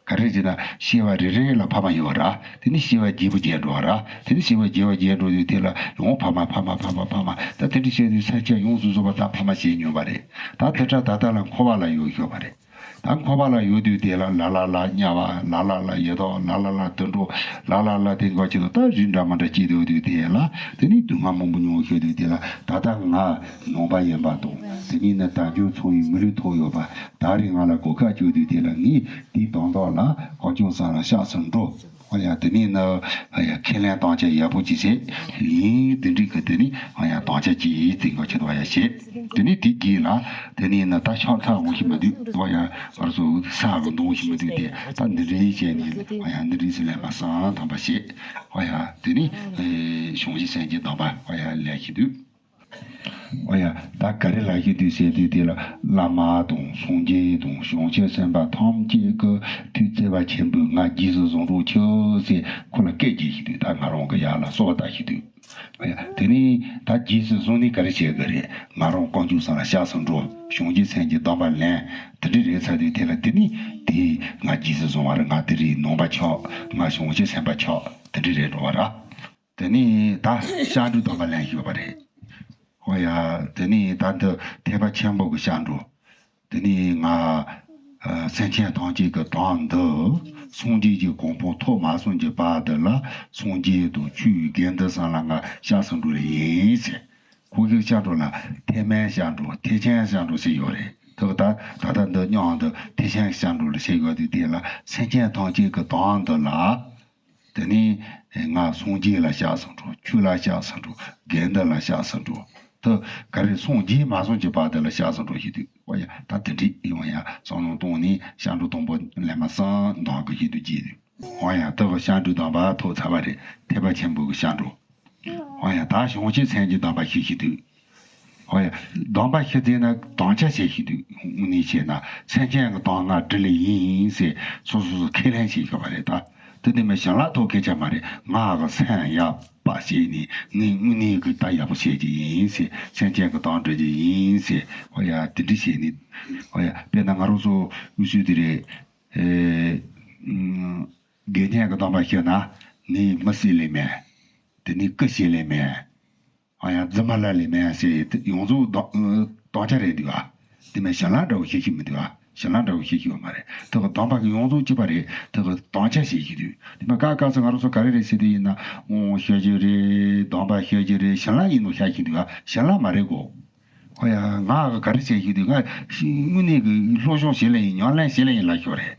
ག་རེ་ཟེར་ན་སྐྱེ་བ་རེ་རེ་ལ་ཕ་མ་ཡོད་ར། དེ་ནི་སྐྱེ་བ་བརྒྱད་པོ་བརྒྱད་འགྲོ་བ་ར། དེ་ནི་སྐྱེ་བ་བརྒྱད་པ་བརྒྱད་འགྲོ་དུས་དེ་ལ་ཡང་ཕ་མ་ཕ་མ་ཕ་མ་ཕ་མ་ད་དེ་འདྲ་བྱས་དུས་སེམས་ཅན་ཡོངས་སུ་རྫོགས་པ་ད་ཕ་མ་བྱས་མྱོང་བ་རེད། ད་དེ་འདྲ་ད་ལྟ་ལ་འཁོར་བ་ལ་ཡོད་ཤོད་པ་རེད། ད་འཁོར་བ་ལ་ཡོད་དུས་དེ་ལ་ལ་ལ་ལ་དམྱལ་བ་ལ་ལ་ལ་ཡི་དྭགས་ལ་ལ་ལ་དུད་འགྲོ་ལ་ལ་ལ་དེ་འགོ་ཁྱེད་དུ་ད་རིགས་འདྲ་མི་འདྲ་སྐྱེས་དུས་དུས་དེ་ལ་དེ་ནི་སྡུག་བསྔལ་མང་པོ་མྱོང་ཤོད་དུས་དེ་ལ་ད་ལྟ་ང་ནང་པ་ཡིན་པ་དང་དེ་ནི་ནི་དལ་འབྱོར་ཚོང་བའི་མི་ལུས་ཐོབ་ཡོད་པ་ད་རིང་ང་ལ་གོ་སྐབས་བཅོལ་དུས་དེ་ལ་ངས་དེའི་དོན་དག་ལ་གངས་ལྗོངས་ས་ལ་སྐྱབས་སུ་འགྲོ། ཨོ་ཡ་དེ་ནས་ནི་ཨ་ཡ་ཁས་ལེན་དམ་བཅའ་ཡག་པོ་ཅིག་བྱེད། ཡིན་དེ་འགྲིག་གི་དེ་ནི་ཨ་ཡ་དམ་བཅའ་ཅིག་ཡིན་དེ་འགོ་ཁྱེད་དུ་ཨ་ཡ་བྱེད། དེ་ནི་དེ་གྱིས་ལ་དེ་ནས་ནི་ད་ཤོག་ཐག་འོང་ཞིག་མི་འདུག་ཨོ་ཡ་ང་ཚོ་ས་གི་འདོང་ཞིག་མི་འདུག་དེ་ད་འདི་འདྲའི་བྱས་ནས་ཨ་ཡ་འདི་འདྲའི་ཟེར་ལས་མ་སང་དམ་པ་བྱེད། ཨོ་ཡ་དེ་ནི་ཨེ་བྱང་ཆུབ་སེམས་ཀྱི་སྡོམ་པ་ཨོ་ཡ་ལས་ཞིག་འདུག་ཨོ་ཡ། ད་ག་རེ་ལབ་ཀྱི་འདུག་ཟེར་དུས་དེ་ལ་བླ་མ་དང་སངས་རྒྱས་དང་བྱང་ཆུབ་སེམས་དཔའ་ཐམས་ཅད་ཀྱི་ཐུགས་བརྩེ་བ་ཆེན་པོས་ང་རྗེས་སུ་བཟུང་རོགས་གྱིས་ཟེར་ཁོ་ལ་སྐད་རྒྱག་གི་འདུག་ད་ང་རང་གི་ཡར་ལ་གསོལ་བ་བཏབ་ཀྱི་འདུག་ཨོ་ཡ། དེ་ནས་ད་རྗེས་སུ་བཟུང་ནས་ག་རེ་བྱེད་དགོས་རེད། ང་རང་གངས་ལྗོངས་ས་ལ་སྐྱབས་སུ་འགྲོ། བྱང་ཆུབ་སེམས་ཀྱི་སྡོམ་པ་ལེན། དེ་འདྲ་རེད་ཚར་དུས་དེ་ལ་དེ་ནི་དེ་ང་རྗེས་སུ་བཟུང་བ་རེད། ང་དེ་རིང་ནང་པ་ཆགས། ང་བྱང་ཆུབ་སེམས་དཔའ་ཆགས། དེ་འདྲ་རེད་འགྲོ་བ་ར། དེ་ནས་ད་སྐྱབས་འགྲོའི་སྡོམ་པ་ལེན་ཞུས་པ་རེད། ཧོ་ཡ། དེ་ནས་ད་འདི་ཐེག་པ་ཆེན་པོ་གི་སྐྱབས་འགྲོ། དེ་ནས་ང་ཨ་སེམས་ཅན་ཐམས་ཅད་ཀྱི་དོན་འདི་སངས་རྒྱས་ཀྱི་གོ་འཕང་ཐོབ་མ་སོང་གི་བར་དུ་ལ་སངས་རྒྱས་དང་ཆོས་དགེ་འདུན་ཚང་ལ་ང་སྐྱབས་སུ་འགྲོ་ལེ་ཡིན་ཟེར། ཁོ་གི་སྐྱབས་འགྲོ་ལ་ཐེག་དམན་སྐྱབས་འགྲོ་ཐེག་ཆེན་སྐྱབས་འགྲོ་ཟེར་ཡོད་རེད། དེ་ད་ད་ལྟ་འདི་སྙིང་འདི་ཐེག་ཆེན་སྐྱབས་འགྲོ་ལ་བཤད་ཡོད་དུས་དེ་ལ་སེམས་ཅན་ཐམས་ཅད་ཀྱི་དོན་འདི་ལ། དེ་ནས་ང་སངས་རྒྱས་ལ་སྐྱབས་སུ་འགྲོ། ཆོས་ལ་སྐྱབས་སུ་འགྲོ། དགེ་འདུན་ལ་སྐྱབས་སུ་འགྲོ། དེ་ག་རེ་སངས་རྒྱས་མ་སོང་གི་བར་དུ་ལ་སྐྱབས་སུ་འགྲོ་ཞིག་འདུག་ཨོ་ཡ། ད་དེ་འདྲ་ཡོང་ཡ་བསམ་བློ་གཏོང་ནས་སྐྱབས་འགྲོ་དང་པོ་ལེན་པ་སང་འདང་གི་ཞིག་འདུག་ཅེས་འདུག་ཨོ་ཡ། དེ་གི་སྐྱབས་འགྲོའི་སྡོམ་པ་ཐོབ་ཚར་བ་རེད། ཐེག་པ་ཆེན་པོ་གི་སྐྱབས་འགྲོ། ཨོ་ཡ། ད་བྱང་ཆུབ་སེམས་ཀྱི་སྡོམ་པ་ཞུ་ཞིག་འདུག་ཨོ་ཡ། སྡོམ་པ་ཞུ་ཟེར་ན་དམ་བཅའ་བྱེད་ཞིག་འདུག་དངོས་གནས་བྱས་ན་སེམས་ཅན་གྱི་དོན་ང་སྒྲུབ་ལེ་ཡིན་ཟེར་སོ་སོ་སོ་ཁས་ལེན་བྱེད་དགོས་པ་རེད་ད། དེ་ནི་མི་བྱིན་རླབས་ཐོབ་སྐད་ཆ་མ་རེད། ང་གི་སེམས་ཡག་པ་བྱས་ནས་ངས་དངོས་གནས་ཀྱི་ད་ཡག་པོ་བྱེད་ཀྱི་ཡིན་ཟེར། སེམས་ཅན་གྱི་དོན་སྒྲུབ་ཀྱི་ཡིན་ཟེར། ཨོ་ཡ། དེ་འདྲ་བྱས་ནས། ཨོ་ཡ། དཔེར་ན་ང་རང་ཚོ་འུ་ཚོ་དེ་རེད། ཨེ། ཨུམ། དགེ་བསྙེན་གྱི་སྡོམ་པ་ཞུ་ན་ངས་མི་བསད་ལེ་མེད། དེ་ནས་སྐུ་བྱེད་ལེ་མེད། ཨ་ཡ་རྫུན་མ་ལབ་ལེ་མེད་ཟེར་ཡོངས་རྫོགས་སྡོམ་སྡོམ་ཆ་རེད་འདུག་ཨ། དེ་མིན་བྱིན་རླབས་འདྲ་བོ་ཞིག་ཞིག་མི་འདུག་ཨ། བྱིན་རླབས་འདྲ་བོ་ཞིག་ཞིག་ཡོད་མ་རེད། དེ་གི་སྡོམ་པ་གི་ཡོངས་རྫོགས་གཅིག་པ་རེད། དེ་གི་སྡོམ་ཆ་བྱེད་ཀྱི་འདུག་དེ་མིན་སྐབས་སྐབས་སུ་ང་རང་ཚོ་ག་རེ་རེད་ཟེར་དུས་ཡིན་ན། དབང་ཞུ་རྒྱུ་རེད། སྡོམ་པ་ཞུ་རྒྱུ་རེད། བྱིན་རླབས་ཡིན་ནོ་བྱ་ཞིག་འདུག་ཨ། བྱིན་རླབས་མ་རེད་གོ། ཨོ་ཡ། ང་ག་རེ་བྱེད་ཀྱི་འདུག་ང་དངོས་གནས་ཀྱི་སློབ་སྦྱོང་བྱེད་ལེ་ཡིན། ཉམས་ལེན་བྱེད་ལེ་ཡིན་ལབ་ཤོག་རེད།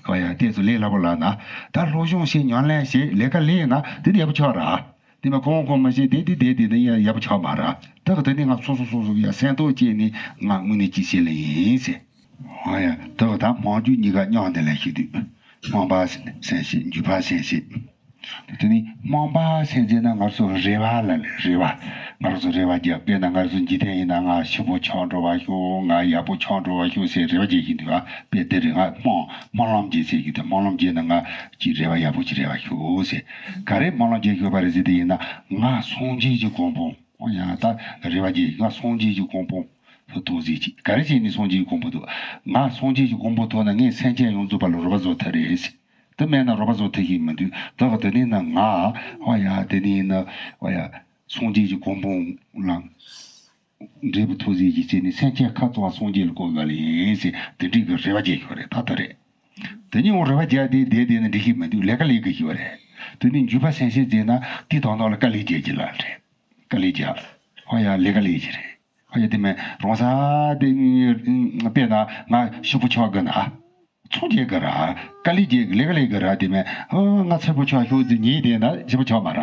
ཨོ་ཡ། དེ་ཚོ་ལས་སླ་པོ་ལབ་ན། ད་སློབ་སྦྱོང་བྱེད། ཉམས་ལེན་བྱེད། ལས་ཀ་ལས་ན་དེ་ཡག་པོ་ཆགས་ར། དེ་མིན་གང་གང་མ་བྱེད་དེ་དེ་དེ་དེ་ནི་ཡ་ཡག་པོ་ཆགས་མ་ར། ད་གི་དེ་ནི་ང་སོ་སོ་སོ་སོ་ཡ་སེམས་རྟོགས་བྱས་ནས་ང་དངོས་གནས་ཅིག་བྱེད་ལེ་ཡིན་ཟེར། ཨོ་ཡ། ད་གི་ད་མང་རྒྱུ་གཉིས་ཀ་མཉམ་དུ་ལེན་ཞིག་འདུག་སྨོན་པ་སེམས་བསྐྱེད། འཇུག་པ་སེམས་བསྐྱེད། དེ་ནི་སྨོན་པ་སེམས་བསྐྱེད་ན་ང་ཚོ་རེ་བ་ལ་རེ་བ། ང་ཚོ་རེ་བ་རྒྱག་པས་ན་ང་ཚོ་འཇིག་རྟེན་ཡིན་ན་ང་ཕྱུག་པོ་ཆགས་འགྲོ་བ་ཤོག་ང་ཡག་པོ་ཆགས་འགྲོ་བ་ཤོག་ཟེར་རེ་བ་རྒྱག་གི་འདུག་ཨ། དཔེ་དེ་རེད། ང་སྨོན་སྨོན་ལམ་རྒྱག་ཟེར་གྱི་འདུག་སྨོན་ལམ་རྒྱག་ན་ང་ཅིག་རེ་བ་ཡག་པོ་ཅིག་རེ་བ་ཤོག་ཟེར། ག་རེ་སྨོན་ལམ་རྒྱག་ཤོག་པ་རེད་ཟེར་དེ་ཡིན་ན། ང་སངས་རྒྱས་ཀྱི་གོ་འཕང་། ཨོ་ཡ། ད་རེ་བ་རྒྱག་ང་སངས་རྒྱས་ཀྱི་གོ་འཕང་དུ་ཐོབ་ཟེར་གྱི། ག་རེ་བྱས་ནས་སངས་རྒྱས་ཀྱི་གོ་འཕང་ཐོབ། ང་སངས་རྒྱས་ཀྱི་གོ་འཕང་ཐོབ་ན་ངས་སེམས་ཅན་ཡོངས་རྫོགས་པ་ལ་རོགས་པ་བཟོ་ཐུབ་རེད་ཟེར། དེ་མེད་ན་རོགས་པ་བཟོ་ཐུབ་ཀྱི་མི་འདུག་ད་ག་དེ་ནས་ན་ང་། ཨོ་ཡ། དེ་ནས་ན། ཨོ་ཡ། སངས་རྒྱས་ཀྱི་གོ་འཕང་ལ་འབྲས་བུ་ཐོབ་ཟེར་གྱི་བྱས་ནས་སེམས་ཅན་ཁ་ཚང་བ་སངས་རྒྱས་ལ་བཀོད་དགོས་ལེ་ཡིན་ཟེར། དེ་འདྲའི་གི་རེ་བ་རྒྱག་ཤོག་རེད། ད་ལྟ་རེད། དེ་ནས་འོ་རེ་བ་རྒྱག་དེ་བསྡད་བསྡད་ན་འགྲིག་གི་མི་འདུག་ལས་ཀ་ལས་དགོས་ཤེས་པ་རེད། དེ་ནས་འཇུག་པ་སེམས་བསྐྱེད་བྱས་ན་དེ་དང་ནང་ལ་དཀའ་ལས་རྒྱག་གི་ལ་རེད། དཀའ་ལས་རྒྱག་ཨོ་ཡ། ལས་ཀ་ལས་ཀྱི་རེད། ཨོ་ཡ། དེ་མིན་རང་ས་དེ་དཔེར་ན་ང་ཕྱུག་པོ་ཆགས་དགོས་ན། ཚོང་རྒྱག་གི་ར། དཀའ་ལས་རྒྱག་གི། ལས་ཀ་ལས་གི་ར། དེ་མིན་ཨ་ང་ཕྱུག་པོ་ཆགས་ཤོག་ཟེར་ཉིན་དེ་ན་ཕྱུག་པོ་ཆགས་མ་ར།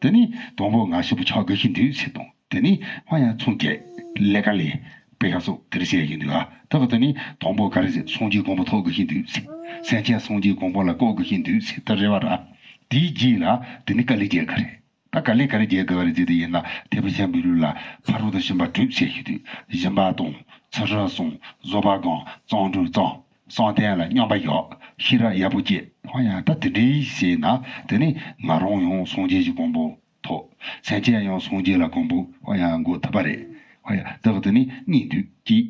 དེ་ནི་དང་པོ་ང་ཕྱུག་པོ་ཆགས་དགོས་ཤིག་འདུག་ཟེར་དང་། དེ་ནི་ཨ་ཡ་ཚོང་རྒྱག་ལས་ཀ་ལས། དཔེ་ཡག་སོ་དེར་བཤད་ཀྱི་འདུག་ཨ། ད་ག་དེ་ནི་དང་པོ་ག་རེ་ཟེར། སངས་རྒྱས་གོ་འཕང་ཐོབ་དགོས་ཤིག་འདུག་ཟེར། སེམས་ཅན་སངས་རྒྱས་གོ་འཕང་ལ་བཀོད་དགོས་ཤིག་འདུག་ཟེར། ད་རེ་བ་ར། དེའི་རྗེས་ལ་དེ་ནི་དཀའ་ལས་རྒྱག་གི་རེད། ད་དཀའ་ལས་ག་རེ་རྒྱག་དགོས་རེད་ཟེར་དེ་ཡིན་ན། ཐེག་པ་ཆེན་པོའི་ལུགས་ལ་ཕ་རོལ་ཏུ་ཕྱིན་པ་དྲུག་བཤད་ཤེས་དུས། སྦྱིན་པ་གཏོང་། ཚུལ་ཁྲིམས་སྲུང་། བཟོད་པ་སྒོམ། བརྩོན་འགྲུས་བརྩམ། བསམ་གཏན་ལ་སྙོམས་པར་ཞོག་ཤེས་རབ་ཡག་པོ་སྐྱེ། ཧོ་ཡ། ད་དེ་འདྲའི་བྱས་ན་དེ་ནི་ང་རང་ཡང་སངས་རྒྱས་ཀྱི་གོ་འཕང་ཐོབ། སེམས་ཅན་ཡང་སངས་རྒྱས་ལ་གོ་འཕང་། ཧོ་ཡ། འགོད་ཐུབ་པ་རེད། ཧོ་ཡ། ད་ག་དེ་ནི་གཉིས་འདུག་གཅིག་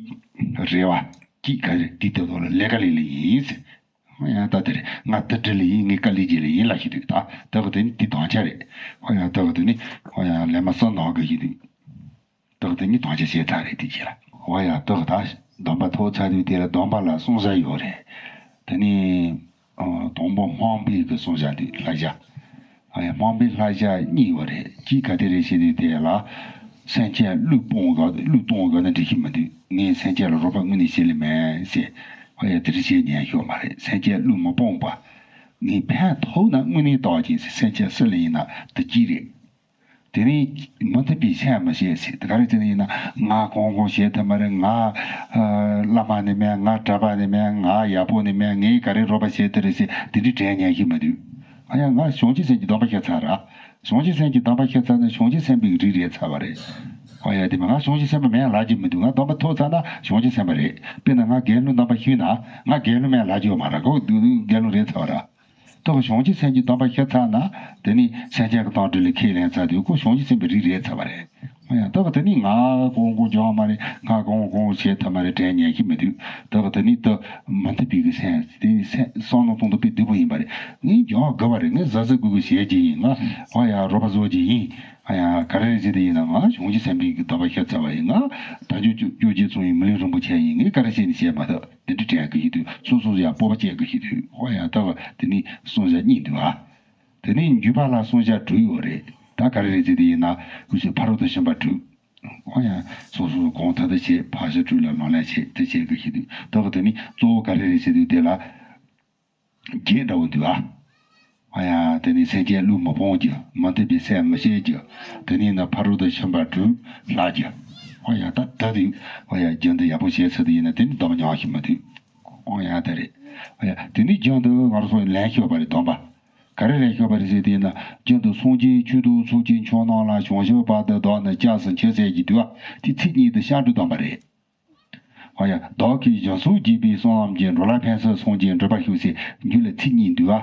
རེ་བ། གཅིག་ག་རེ་དེ་ལྟ་བུ་ལ་ལས་ཀ་ལས་ལས་ཡིན་ཟེར། ཧོ་ཡ། ད་དེ་རེད། ང་དེ་འདྲ་ལས་ཡིན། ངས་དཀའ་ལས་རྒྱག་ལས་ཡིན་ལབ་ཤེས་དུས། ད་ད་ག་དེ་ནི་དེ་དམ་བཅའ་རེད། ཧོ་ཡ། ད་ག་དེ་ནི་ཧོ་ཡ་ལས་མ་བསགས་ནོ་གི་ཤེས་དུས། ད་ག་དེ་ནི་དམ་བཅའ་བྱས་ཚར་རེད། དེ་རྗེས་ལ། ཧོ་ཡ། ད་ག་ད་སྡོམ་པ་ཐོབ་ཚར་དུས་དེ་ལ་སྡོམ་པ་ལ་བསྲུང་བྱ་ཡོད་རེད། དེ་ནི་ཨ་དང་པོ་སྨན་པའི་གི་བསྲུང་བྱ་འདུག་བསླབ་བྱ། ཨ་ཡ། སྨན་པའི་བསླབ་བྱ་གཉིས་ཡོད་རེད། གཅིག་ག་དེ་རེད་ཟེར་དུས་དེ་ལ། སེམས་ཅན་བློས་སྤོང་དགོས། བློས་གཏོང་དགོས་ན་འགྲིག་གི་མི་འདུག་ངས་སེམས་ཅན་ལ་རོགས་པ་དངོས་གནས་བྱེད་ལེ་མེད་ཟེར། ཨ་ཡ། དེ་འདྲ་བྱེད་ཉན་ཤོག་མ་རེད། སེམས་ཅན་བློས་མི་སྤོང་བ། ངས་ཕན་ཐོགས་ན་དངོས་གནས་བཏང་ཅིང་ཟེར། སེམས་ཅན་སུ་ལ་ཡིན་ན་དེ་གཅིག་རེད། དེ་ནི་མུ་མཐུད་པའི་སེམས་མི་བྱེད་ཟེར། དེ་ག་རེ་ཟེར་ན་ཡིན་ན། ང་གང་གང་བྱེད་ཐུབ་མ་རེད། ང་ཨ་བླ་མ་ནི་མེད། ང་གྲྭ་པ་ནི་མེད། ང་ཡག་པོ་ནི་མེད། ངས་ག་རེ་རོགས་པ་བྱེད་ཐུབ་རེད་ཟེར། དེ་འདྲའི་དྲན་ཉན་ཤེས་མི་འདུག་ཨ་ཡ། ང་བྱང་ཆུབ་སེམས་ཀྱི་སྡོམ་པ་བཞག་ཚར་ར། བྱང་ཆུབ་སེམས་ཀྱི་སྡོམ་པ་བཞག་ཚར་ན་བྱང་ཆུབ་སེམས་དཔའི་རིགས་རེད་ཚར་བ་རེད། ཨ་ཡ། དེ་མིན་ང་བྱང་ཆུབ་སེམས་དཔའ་མིན་ལབ་ཀྱི་མི་འདུག་ང་སྡོམ་པ་ཐོབ་ཚར་ན་བྱང་ཆུབ་སེམས་དཔའ་རེད། དཔེར་ན་ང་རྒན་ལོའི་སྡོམ་པ་བཞག་ན་ང་རྒན་ལོ་མིན་ལབ་ཀྱི་ཡོད་མ་རེད། ཁོ་རྒན་ལོ་རེད་ཚར་བ་ར། ད་ག་བྱང་ཆུབ་སེམས་ཀྱི་སྡོམ་པ་བཞག་ཚར་ན། དེ་ནི་སེམས་ཅན་གྱི་དོན་དུ་ལ་ཁས་ལེན་ཚར་དུས་ཁོ་བྱང་ཆུབ་སེམས་དཔའི་རིགས་རེད་ཚར་བ་རེད། ཨ་ཡ། ད་ག་དེ་ནི་ང་གང་གང་བྱུང་མ་རེད། ང་གང་གང་བྱེད་ཐུབ་མ་རེད་དྲན་ཉན་ཤེས་མི་འདུག་ད་ག་དེ་ནི་ད་མུ་མཐུད་པའི་གི་སེམས་དེ་སེམས་བསམ་བློ་གཏོང་དུ་དཔེ་སྡུག་པོ་ཡིན་པ་རེད། ངས་སྦྱང་དགོས་པ་རེད། ངས་གཟབ་གཟབ་དགོས་དགོས་བྱེད་ཀྱི་ཡིན། ང་ཨ་ཡ་རོགས་པ་བཟོ་གི་ཡིན། ཨ་ཡ། ག་རེ་རེད་ཟེར་དེ་ཡིན་ན། ང་བྱང་ཆུབ་སེམས་དཔའི་གི་སྡོམ་པ་བཞག་ཚར་བ་ཡིན། ང་དལ་འབྱོར་བཅོ་བརྒྱད་བཙོང་བའི་མི་ལུས་རིན་པོ་ཆེ་ཡིན། ངས་ག་རེ་བྱས་ནས་བྱས་མ་ཐུབ། དེ་འདྲ་དྲན་གི་ཡོད་དུས་སོ་སོ་ཡ་སྤོབས་པ་སྐྱེ་གི་ཡོད་དུས། ཨོ་ཡ། ད་ག་དེ་ནི་བསྲུང་བྱ་གཉིས་འདུག་ཨ། དེ་ནི་འཇུག་པ་ལ་བསྲུང་བྱ་དྲུག་ཡོད་རེད། ད་ག་རེ་རེད་ཟེར་དེ་ཡིན་ན། འུ་ཚོས་ཕ་རོལ་ཏུ་ཕྱིན་པ་དྲུག་ཨོ་ཡ། སོ་སོ་གང་ཐུབ་ཐུབ་བྱེད། ཕར་ཕྱིན་དྲུག་ལ་ལག་ལེན་བྱེད། དེ་བྱེད་གི་ཡོད་དུས། ད་ག་དེ་ནི་གཙོ་བོ་ག་རེ་རེད་ཟེར་དུས་དེ་ལ། བརྒྱད་འདྲ་བོ་འདུག་ཨ། ཨོ་ཡ། དེ་ནི་སེམས་ཅན་བློས་མི་སྤོང་རྒྱུ། མུ་མཐུད་པའི་སེམས་མི་བྱེད་རྒྱུ། དེ་ནི་ན་ཕ་རོལ་ཏུ་ཕྱིན་པ་དྲུག་བསླབ་རྒྱུ། ཨོ་ཡ། ད་ད་དུ། ཨོ་ཡ། རྒྱུན་དུ་ཡག་པོ་བྱས་ཚར་དུས་ཡིན་ན་དེ་ནི་སྡོམ་ཉམས་ཤིག་མི་འདུག་ཨོ་ཡ། དེ་རེད། ཨོ་ཡ། དེ་ནི་རྒྱུན་དུ་ང་རང་ཚོ་ལེན་ཤོག་པ་རེད། སྡོམ་པ། ག་རེ་ལེན་ཤོག་པ་རེད་ཟེར་དུས་ན། རྒྱུན་དུ་སངས་རྒྱས་ཆོས་དང་ཚོགས་ཀྱི་མཆོག་རྣམས་ལ། བྱང་ཆུབ་བར་དུ་བདག་ནི་སྐྱབས་སུ་མཆི་ཟེར་གྱི་འདུག་ཨ། དེ་ཚིག་གཉིས་དེ་སྐྱབས་འགྲོའི་སྡོམ་པ་རེད། ཨོ་ཡ། བདག་གིས་སྦྱིན་སོགས་བགྱིས་པའི་བསོད་ནམས་ཀྱིས། འགྲོ་ལ་ཕན་ཕྱིར་སངས་རྒྱས་འགྲུབ་པར་ཤོག་ཟེར་རྒྱུད་ལ་ཚིག་གཉིས་འདུག་ཨ།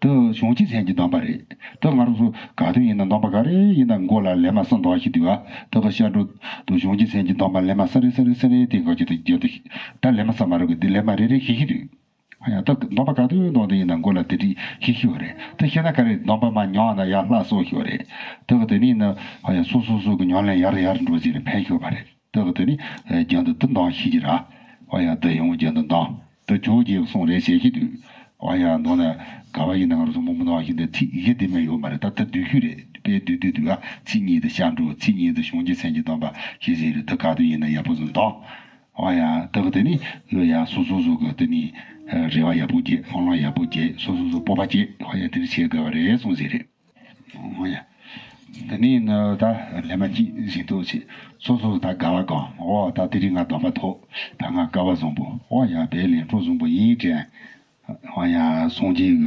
དེ་བྱང་ཆུབ་སེམས་ཀྱི་སྡོམ་པ་རེད། དེ་ང་རང་ཚོ་ག་དུས་ཡིན་ན་སྡོམ་པ་ག་རེ་ཡིན་ན་མགོ་ལ་ལེབ་མ་གསུམ་འདོགས་ཤིག་འདུག་ཨ། དེ་ག་སྐྱབས་འགྲོ་དང་བྱང་ཆུབ་སེམས་ཀྱི་སྡོམ་པ་ལེབ་མ་གསུམ་རེ་གསུམ་རེ་གསུམ་རེ་དེ་ག་ཅིག་ཏུ་རྒྱབ་ཏུ་ཤིག་ད་ལེབ་མ་གསུམ་མ་རེད་གི། འདི་ལེབ་མ་རེ་རེ་ཤིག་ཤིག་འདུག་ཨ་ཡ་ད་སྡོམ་པ་ག་དུས་འདོན་དུས་ཡིན་ན་མགོ་ལ་དེ་འདྲའི་ཤི་ཤི་བ་རེད། ད་ཤི་ན་ག་རེ་སྡོམ་པ་མ་ཉམས་ན་ཡར་ལྷག་སོ་ཤི་བ་རེད། ད་གི་དེ་ནས་ནི་ཨ་ཡ་སོ་སོ་སོ་གི་ཉམས་ལེན་ཡར་ཡར་འགྲོ་ཟིག་རེད། ཕན་ཤི་བ་རེད། ད་གི་དེ་ནས་རྒྱུན་དུ་དུ་འདོན་ཤི་གི་ར། ཨ་ཡ་ད་ཡང་རྒྱུན་དུ་འདོན། ད་ཇོ་བོ་རྗེ་གསུང་རེད་ཟེར་ཤི་དུས། ཨ་ཡ་འདོན་ན་ག་བ་ཡིན་ན་ང་རང་ཚོ་མང་པོ་འདོན་ཤི་འདི་ཚིག་བཞི་དེ་མ་ཡོད་མ་རེད། ད་ད་བསྡུས་ཤི་རེད། དཔེ་བསྡུས་བསྡུས་འདུག་ཨ། ཚིག་གཉིས་དེ་སྐྱབས་འགྲོ། ཚིག་གཉིས་དེ་བྱང་ཆུབ་སེམས་ཀྱི་སྡོམ་པ་ཤི་ཟིག་རེད། ད་ག་དུས་ཡིན་ན་ཡག་པོ་ཟིག་འདོན། ཨོ་ཡ། ད་གི་དེ་ནི་ཡ་སོ་སོ་སོ་གི་དེ་ནི་རེ་བ་ཡག་པོ་བརྒྱད། སྨོན་ལམ་ཡག་པོ་བརྒྱད། སོ་སོ་སོ་སྤོབས་པ་བསྐྱེད། ཨོ་ཡ། དེ་འདྲ་བྱེད་དགོས་པ་རེད་གསུངས་ཟིན་རེད། ཨོ་ཡ། དེ་ནི་ནི་ད་ལས་མ་གཅིག་བཞིན་དུ་བྱེད། སོ་སོ་སོ་ད་དགའ་བ་གང་། ཨོ་ད་དེ་རིང་ང་སྡོམ་པ་ཐོབ། ད་ང་སྐལ་བ་བཟང་པོ། ཨོ་ཡ། དཔེ་ལེན་གྲོགས་བཟང་པོ་ཡིན་དྲན། ཨོ་ཡ། སངས་རྒྱས་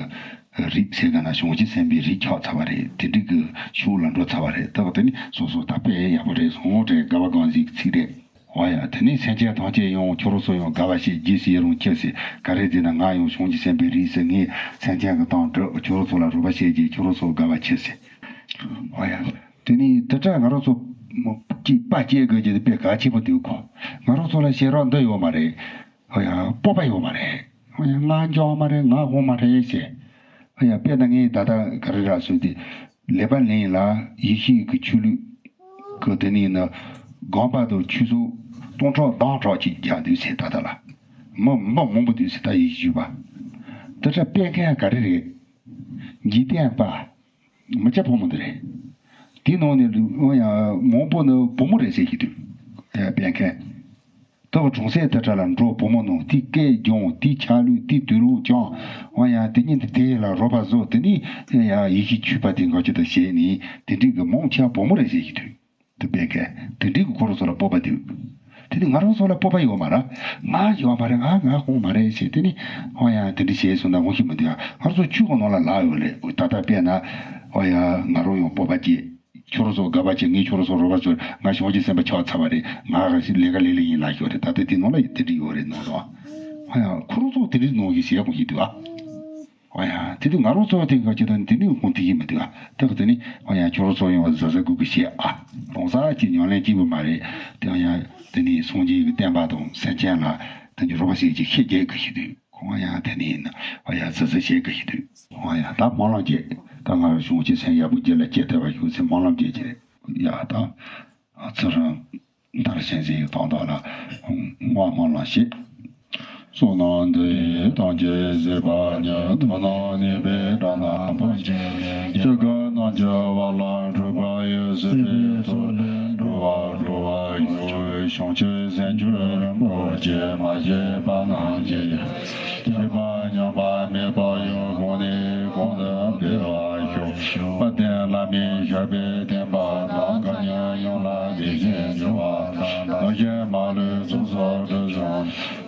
ཀྱི་རིགས་ཟེར་ག་ན་བྱང་ཆུབ་སེམས་དཔའི་རིགས་ཆགས་ཚར་བ་རེད། དེ་འདྲའི་གི་ཕྱོགས་ལ་འགྲོ་ཚར་བ་རེད། ད་གི་དེ་ནི་སོ་སོ་ད་དཔེ་ཡག་པོ་རེད་སོང་དྲན་དགའ་བ་གང་ཟིག་ཚིག་རེད། འོ་ཡ། དེ་ནས་སེམས་ཅན་ཐམས་ཅད་ཡང་ཁྱོད་རང་ཚོ་ཡང་དགའ་བ་བྱེད། རྗེས་སུ་ཡི་རང་གྱིས་ཟེར། ག་རེ་ཟེར་ན་ང་ཡང་བྱང་ཆུབ་སེམས་དཔའི་རིགས་ཟེར། ངས་སེམས་ཅན་གྱི་དོན་སྒྲུབ། ཁྱོད་རང་ཚོ་ལ་རོགས་པ་བྱེད་ཀྱི། ཁྱོད་རང་ཚོ་དགའ་བ་བྱེད་ཟེར། འོ་ཡ། དེ་ནས་དེ་འདྲ་ང་རང་ཚོ་གཅིག་དཔའ་སྐྱེད་དགོས་ཀྱི་དཔེ་གལ་ཆེན་པོ་འདུག་གོ། ང་རང་ཚོ་ལ་བྱེད་རོགས་འདི་ཡོད་མ་རེད། འོ་ཡ། སྤོབས་པ་ཡོད་མ་རེད། འོ་ཡ། ང་འཇོན་མ་རེད། ང་ཧོན་མ་རེད་ཟེར། ཨ་ཡ། དཔེར་ན་ངས་ད་ལྟ་ག་རེ་ར་ཟེར་དུས། ལེ་པ་ལིན་ལ་ཡེ་ཤུའི་གི་ཆོས་ལུགས་ཀྱི་དེ་ནས་ནི་དགོན་པ་དང་ཆོས་ཚོགས་སྟོང་ཕྲག་བདུན་ཕྲག་ཅིག་རྒྱག་འདུག་ཟེར། ད་ལྟ་ལ་མི་མི་མང་པོ་འདུག་ཟེར། ད་ཡེ་ཤུ་པ་དེ་འདྲ་སྤེལ་མཁན་ག་རེ་རེད། འཇིག་རྟེན་པ་མི་སྐྱ་ཕོ་མོ་འདི་རེད། དེའི་ནང་ནས་ལུས་ཡང་མང་པོ་ནི་བུ་མོ་རེད་ཟེར་གྱི་འདུག། ཡ། སྤེལ་མཁན། ད་གྲོང་གསེབ་དེ་འདྲ་ལ་འགྲོ། བུ་མོ་ནང་དེའི་སྐད་སྦྱོང་། དེའི་ཆ་ལུགས། དེའི་དུས་ལུགས་སྦྱོང་། འོ་ཡ། དེ་ཉིན་དེ་དེ་ལ་རོགས་པ་བཟོ། དེ་ནས་ཡ་ཡེ་ཤུའི་ཆོས་པ་དེ་འགའ་ཅིག་དང་བྱས་ནས་དེ་འདྲའི་གི་མང་ཆེ་བ་བུ་མོ་རེད་ཟེར་གྱི་འདུག། དེ་སྤེལ་མཁན་དེ་འདྲའི་གི་ཁོ་རང་ཚོ་ལ་སྤོབས་པ་འདུག། དེ་ནས་ང་རང་ཚོ་ལ་སྤོབས་པ་ཡོད་མ་རེད། ང་ཡོད་མ་རེད། ང་ང་ཧོན་མ་རེད་ཟེར། དེ་ནས་འོ་ཡ། དེ་འདྲ་བྱས་སོང་ན་ཧོན་ཤི་མི་འདུག། ང་རང་ཚོ་ཆོས་གི་ནང་ལ་ལག་ཡོད་རེད། ད་ལྟ་དཔེར་ན་འོ་ཡ། ང་རང་ཡང་སྤོབས་པ་སྐྱེས། ཁྱོད་རང་ཚོ་དགའ་བ་བྱེད། ངས་ཁྱོད་རང་ཚོ་རོགས་པ་བྱེད། ང་བྱང་ཆུབ་སེམས་དཔའ་ཆགས་ཚར་བ་རེད། ང་ལས་ཀ་ལས་ལས་ཡིན་ལ་ཤོད་རེད། ད་ལྟ་དེ་ནང་ལ་དེ་འདྲ་ཡོད་རེད་ནང་དུ། ཨ་ཡ། ཁོ་རང་ཚོ་དེ་འདྲ་ནང་གི་བྱེད་དགོས་ཀྱི་འདུག་ཨ། ཨ་ཡ། དེ་དུས་ང་རང་ཚོ་དེ་ག་ཅི་དང་དེ་ནི་ཁོང་དེ་ཡིན་མི་འདུག་ཨ། ད་ག་དེ་ནི་ཨ་ཡ། ཁྱོད་རང་ཚོ་ཡང་གཟབ་གཟབ་དགོས་ཀྱི་བྱེད་ཨ། རང་ས་ཅིག་ཉམས་ལེན་སྐྱིད་པོ་མ་རེད། དེ་ཨ་ཡ། དེ་ནི་སངས་རྒྱས་ཀྱི་བསྟན་པ་དང་སེམས་ཅན་ལ་དེ་ནི་རོགས་པ་བྱེད་ཀྱི་ཤེས་རྒྱལ་གྱི་ཤེས་དུས། ཁོང་ཡང་དེ་ནས་ཡིན་ན་ཨ་ཡ། ཟི་ཟི་བྱེད་ཀྱི་ཤི་དུས། ཁོང་ཡང་ད་སྨོན་ལམ་བརྒྱད། ད་ང་རང་བྱུང་ཆེ་སེམས་ཡག་པོ་བརྒྱད་ལ་སྐྱེ་ཐུབ་པ་ཞུ་ཚེ་སྨོན་ལམ་བརྒྱད་ཀྱི་རེད། ཡ་ད་ཨ་ཚུ་རང་མཐར་ཕྱིན་ཟེར་ཡི་དང་དག་ལ་བསྔོ་སྨོན་ལམ་བྱེད། བསོད་ནམས་འདི་ཡིས་ཐམས་ཅད་གཟིགས་པ་ཉིད། ཐོབ་ནས་ཉེས་པའི་དགྲ་རྣམས་ཕམ་བྱས་ནས། སྐྱེ་རྒ་ན་འཆིའི་རྦ་རླབས་འཁྲུགས་པ་ཡི། སྲིད་པའི་མཚོ་ལས་འགྲོ་བ་སྒྲོལ་བར་ཤོག། བྱང་ཆུབ་སེམས་མཆོག་རིན་པོ་ཆེ། མ་སྐྱེས་པ་རྣམས་སྐྱེ། སྐྱེས་པ་ཉམས་པ་མེད་པ་ཡང་། གོང་ནས་གོང་དུ་འཕེལ་བར་ཤོག། དཔལ་ལྡན་བླ་མའི་ཞབས་པད་བརྟན་པ་དང་། དཀའ་ངལ་ཡོངས་ལ་བདེ་ཞིང་སྐྱོ་བ་དང་། གདུང་ཞིང་མ་ལུས་ཚོགས་བསགས་དུས་གསུམ།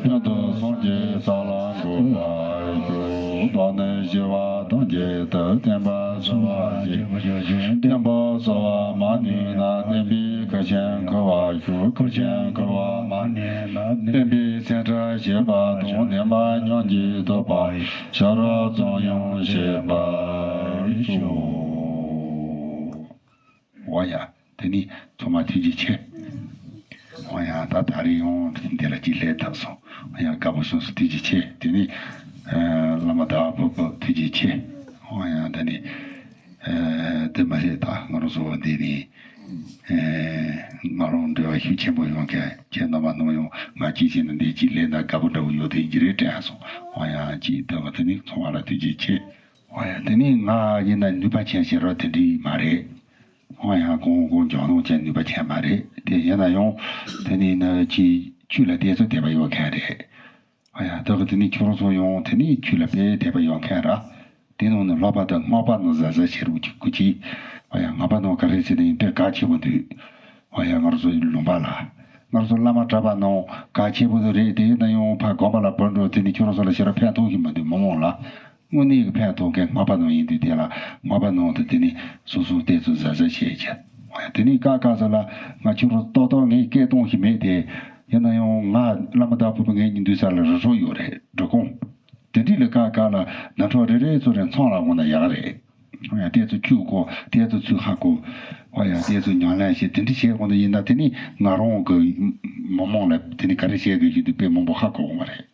ཡོན་ཏན་སངས་རྒྱས་ས་ལ་འགོད་པར་ཤོག། བདག་ནི་སྐྱེ་བ་ཐམས་ཅད་དུ། བསྟན་པ་འཚོ་བ་སྐྱེད་པར་བྱེད། བསྟན་པ་གསལ་བར་མ་ནུས་ན། བསྟན་པའི་ཁུར་ཆེན་འཁུར་བར་ཤོག། ཁུར་ཆེན་འཁུར་བར་མ་ནུས་ན། བསྟན་པའི་སེམས་ཁྲལ་བྱེད་པ་དང་། ནད་མ་ཉམས་ཀྱིས་ཐོབ་པ། ཤ་ར་ཙམ་ཡང་བྱེད་པར་ཤོག། འོ་ཡ། དེ་ནི་ཚང་མ་ཐུགས་རྗེ་ཆེ། འོ་ཡ། ད་ད་རེས་ཡང་འདི་ལ་གཅིག་སླེབས་ཐུབ་སོང་། འོ་ཡ། དགའ་པོ་བྱུང་སོང་། ཐུགས་རྗེ་ཆེ། དེ་ནི་ཨ་བླ་མ་ཟླ་བ་ཕུར་བུ་ཐུགས་རྗེ་ཆེ། འོ་ཡ། དེ་ནི་ཨ་དེ་མ་ཟད་ད་ང་རང་ཚོ་འདི་ནི་ཨ་ང་རང་འབྲེལ་བ་ཤུགས་ཆེན་པོ་ཡོང་མཁན་ཁྱེད་རྣམ་པ་རྣམས་ཡང་ང་གཅིག་བྱས་ན་འདི་གཅིག་སླེབས་ན་དགའ་པོ་འདྲ་བོ་ཡོད་དེ་ཡིན་གྱི་རེད་དྲན་སོང་། འོ་ཡ། གཅིག་ད་བ་དེ་ནི་ཚང་མ་ལ་ཐུགས་རྗེ་ཆེ། འོ་ཡ། དེ་ནི་ང་ཡིན་ན་ནུས་པ་ཆེན་ཞེ་དྲག་དེ་འདྲ་མ་རེད། འོ་ཡ། གང་གང་འཇོན་ཐང་ཅན་ནུས་པ་ཆེན་མ་རེད། དེ་ཡིན་ན་ཡང་དེ་ནི་ན་ཅི་ཆོས་ལ་དད་ཚོར་དད་པ་ཡོད་མཁན་རེད། འོ་ཡ། ད་གི་དེ་ནི་ཁྱོད་རང་ཚོ་ཡང་དེ་ནི་ཆོས་ལ་དཔེ་དད་པ་ཡོད་མཁན་ར། དེ་ནང་ནས་ལྷག་པར་དུ་སྔགས་པ་རྣམས་གཟབ་གཟབ་བྱེད་རོགས་གྱིས་སྐུ་མཁྱེན། འོ་ཡ། སྔགས་པ་རྣམས་ག་རེ་བྱེད་ན་ཡིན་དཔེ་གལ་ཆེན་པོ་འདུག། འོ་ཡ། ང་རང་ཚོ་ལུང་པ་ལ། ང་རང་ཚོ་བླ་མ་གྲྭ་པ་རྣམས་གལ་ཆེན་པོ་དེ་རེད། དེ་ཡིན་ན་ཡང་ཕར་དགོན་པ་ལ་བུད་འགྲོ་དེ་ནི་ཁྱོད་རང་ཚོ་ལ་ཞེ་དྲག་ཕན་ཐོགས་ཤིག་མི་འདུག། མི་མང་ལ། དངོས་གནས་ཀྱི་ཕན་ཐོགས་མཁན་སྔགས་པ་རྣམས་ཡིན་དུས་དེ་ལ་སྔགས་པ་རྣམས་དང་དེ་ནི་སོ་སོ་བལྟས་ཚོད་གཟབ་གཟབ་བྱེད་ཀྱི། དེ་ནི་ཀ་ཀ་ཟེར་ལ་ང་ཁྱོད་རང་ཏོག་ཏོག་ངས་སྐད་གཏོང་ཞིག་མེད་དེ། ཡིན་ན་ཡང་ང་བླ་མ་ཟླ་བ་ཕུར་བུ་ངའི་སྙིང་འདུས་ས་ལ་རི་ཁྲོད་ཡོད་རེད། འབྲི་གུང་། དེ་འདྲི་ལ་ཀ་ཀ་ལ་ནི་ཁྲོད་རེ་རེ་ཚོ་རེ་མཚམས་ལ་འོང་ན་ཡག་རེད། ཡང་བལྟས་ཚོད་ཆུ་གོ་བལྟས་ཚོད་ཚུལ་ཧ་གོ། ཨོ་ཡ་བལྟས་ཚོད་ཉམས་ལེན་བྱེད་དེ་འདྲི་བྱེད་དགོས་འདུག། ཡིན་ན་དེ་ནི་ང་རང་གི་མི་མང་ལ་དེ་ནི་ག་རེ་བྱེད་དགོས་ཞུ་དུས་དཔེ་མང་པོ་ཧ་གོ་གི་མ་རེད།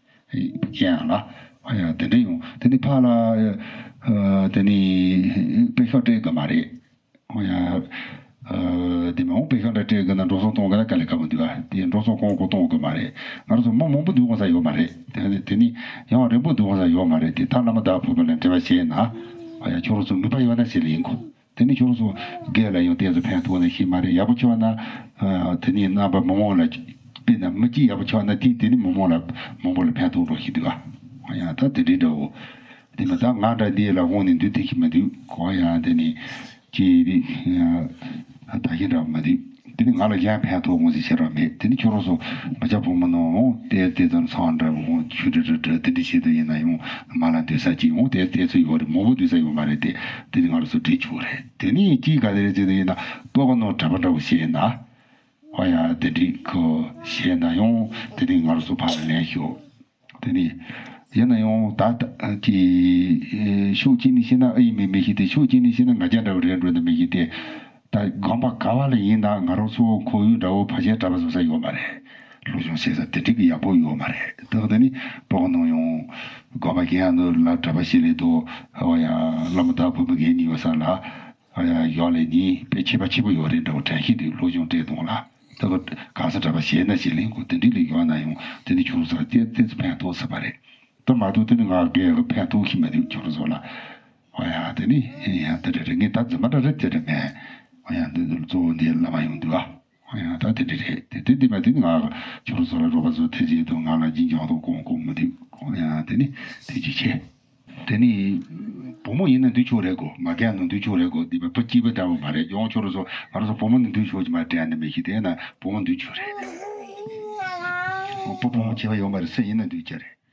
ཡང་ལ། ཨ་ཡ་དེ་འདྲ་ཡོང་། དེ་ནི་ཕར་ལ་ཨ་དེ་ནི་དཔེ་ཤག་སྤྲད་དགོས་མ་རེད། ཨ་ཡ་ཨ་དེ་མ་འོངས་དཔེ་ཤག་འདྲ་སྤྲད་དགོས་ན་འགྲོ་སོང་གཏོང་དགོས་ན་དཀའ་ལས་ཁག་པོ་འདུག་ཨ། དེ་འགྲོ་སོང་གང་གང་གཏོང་དགོས་མ་རེད། ང་རང་ཚོ་མི་མང་པོ་འདུག་དགོས་ས་ཡོད་མ་རེད། དེ་དེ་ནི་ཡང་རིང་པོ་འདུག་དགོས་ས་ཡོད་མ་རེད། དེ་ད་བླ་མ་དྭགས་བོད་པ་ལ་འབྲེལ་བ་བྱས་ན་ཨ་ཡ་ཁྱོད་རང་ཚོ་ནུས་པ་ཡོད་ན་ཞིག་ལ་ཡིན་གོ། དེ་ནི་ཁྱོད་རང་ཚོ་སྒེར་ལ་ཡང་ཏོག་ཙམ་ཕན་ཐོགས་ན་ཤེས་མ་རེད། ཡག་པོ་ཆེ་བ་ན་ཨ་དེ་ནི་རྣམ་པ་མི་མང་ལ་དཔེར་ན་མི་གཅིག་ཡག་པོ་ཆེ་བ་ན་དེ་དེ་ནི་མི་མང་ལ་མང་པོ་ལ་ཕན་ཐོགས་འགྲོ་ཤེས་འདུག་ཨ། ཡང་ད་དེ་འདྲའི་འདྲ་བོ། དེ་མ་ད་ང་འདྲ་འདི་ལ་དབང་ནས་འདུག་དེ་ཤེས་མི་འདུག་གོ། ཡང་དེ་ནི་ཅི་རིགས་ད་ཤེས་འདྲ་བོ་མ་འདུག་དེ་ནི་ང་ལ་གཞན་ཕན་ཐོགས་འོང་ཟེར་ཤེས་ར་མེད། དེ་ནི་ཁྱོད་རང་ཚོ་མི་སྐྱ་ཕོ་མོ་ནང་དེ་དེ་ཙམ་ཚང་འདྲ་བོ་ཆུ་འདྲ་འདྲ་འདྲ་དེ་འདྲ་བྱེད་དུ་ཡིན་ན་ཡང་མ་ལ་འདོད་ས་ཅིག་ཡོང་དེ་དེ་ཚོ་ཡོད་རེད། མང་པོ་འདོད་ས་ཡོད་མ་རེད། དེ་དེ་ནི་ང་རང་ཚོ་འདྲེས་ཆོག་རེད། དེ་ནི་ཅིག་ག་དེ་རེད་ཟེར་དུ་ཡིན་ན་ལྟོ་ག་ནང་གྲྭ་པ་འདྲ་བོ་བྱས་ན་ཧོ་ཡ་དེ་འདྲའི་ཁོ་བྱས་ན་ཡང་དེ་ནི་ང་རང་ཚོ་ཕར་ལ་ལེན་ཤོག་དེ་ནི་ཡིན་ན་ཡང་ད་ལྟ་གི་ཤུགས་ཅན་ནི་བཤད་ན་ཨེ་ཡིན་མིན་མི་ཤེས་ཏེ། ཤུགས་ཅན་ནི་བཤད་ན་ང་རྒྱལ་འདྲ་བོ་རེད་འགྲོ་ནི་མི་ཤེས་ཏེ། ད་དགོན་པ་ག་བ་ལ་ཡིན་ན་ང་རང་ཚོ་ཁོར་ཡུག་འདྲ་བོ་ཕལ་ཆེར་གྲྭ་པ་བཟོ་ས་ཡོད་མ་རེད། སློབ་སྦྱོང་བྱེད་ས་དེ་འདྲ་གི་ཡག་པོ་ཡོད་མ་རེད། ད་དེ་ནི་བོད་ནང་ཡང་དགོན་པ་གན་ཡང་ལ་གྲྭ་པ་ཞིག་ལས་དོ་ཨོ་ཡ་བླ་མ་དང་བུ་མོ་གན་གཉིས་ཡོད་ས་ལ་ཨོ་ཡ་ཡོད་ལས་ནི་དཔེ་ཁྱད་པར་ཆེན་པོ་ཡོད་རེད་འདྲ་བོ་དྲན་གྱི་འདུག་སློབ་སྦྱོང་སྤྲད་དང་ལ། ད་ག་ག་ས་གྲྭ་པ་བྱས་ན་ཞིག་ལེན་དགོས། དེ་འདྲ་ལས་ཡོད་ན་ཡང་དེ་ནི་ཁྱོད་ཚོ་ལ་ཏོག་ཙམ་ཕན་ཐོགས་ས་པ་རེད། ད་མ་གཏོགས་དེ་ནི་ང་སྒེར་གྱི་ཕན་ཐོགས་ཤིག་མི་འདུག་ཁྱོད་ཚོ་ལ། ཨོ་ཡ་དེ་ནི་ཡང་དེ་འདྲ་རེད། ངས་ད་རྫུན་མ་འདྲ་རེད་དེ་འདྲ་མེད། ཨོ་ཡ་འདི་ཚོ་གཙོ་བོ་འདི་བླ་མ་ཡོང་འདུག་ཨ། ཨོ་ཡ་ད་དེ་འདྲ་རེད། དེ་དེ་འདི་མ་དེ་ནི་ང་ཁྱོད་ཚོ་ལ་རོགས་པ་ཚོ་དེ་ཅིག་དང་ང་ལ་སྦྱིན་སྐྱོང་དང་གང་གང་མི་འདུག་ཨོ་ཡ་དེ་ནི་དེ་ཅིག་བྱས། དེ་ནི་བུ་མོ་ཡིན་ན་འདུག་ཆོག་རེད་གོ། མ་རྒན་ན་འདུག་ཆོག་རེད་གོ། འདི་བ་བུ་སྐྱིད་པ་འདྲ་བོ་མ་རེད། ཡོང་ཁྱོད་རང་ཚོ་ང་རང་ཚོ་བུ་མོ་ནི་འདུག་ཆོག་གི་མ་དྲན་ནི་མི་ཤེས། དེ་ན་བུ་མོ་འདུག་ཆོག་རེད། བུ་བུ་མོ་སྐྱིད་པ་ཡོད་མ་རེད། སུ་ཡིན་ན་འདུག་ཆོག་རེད།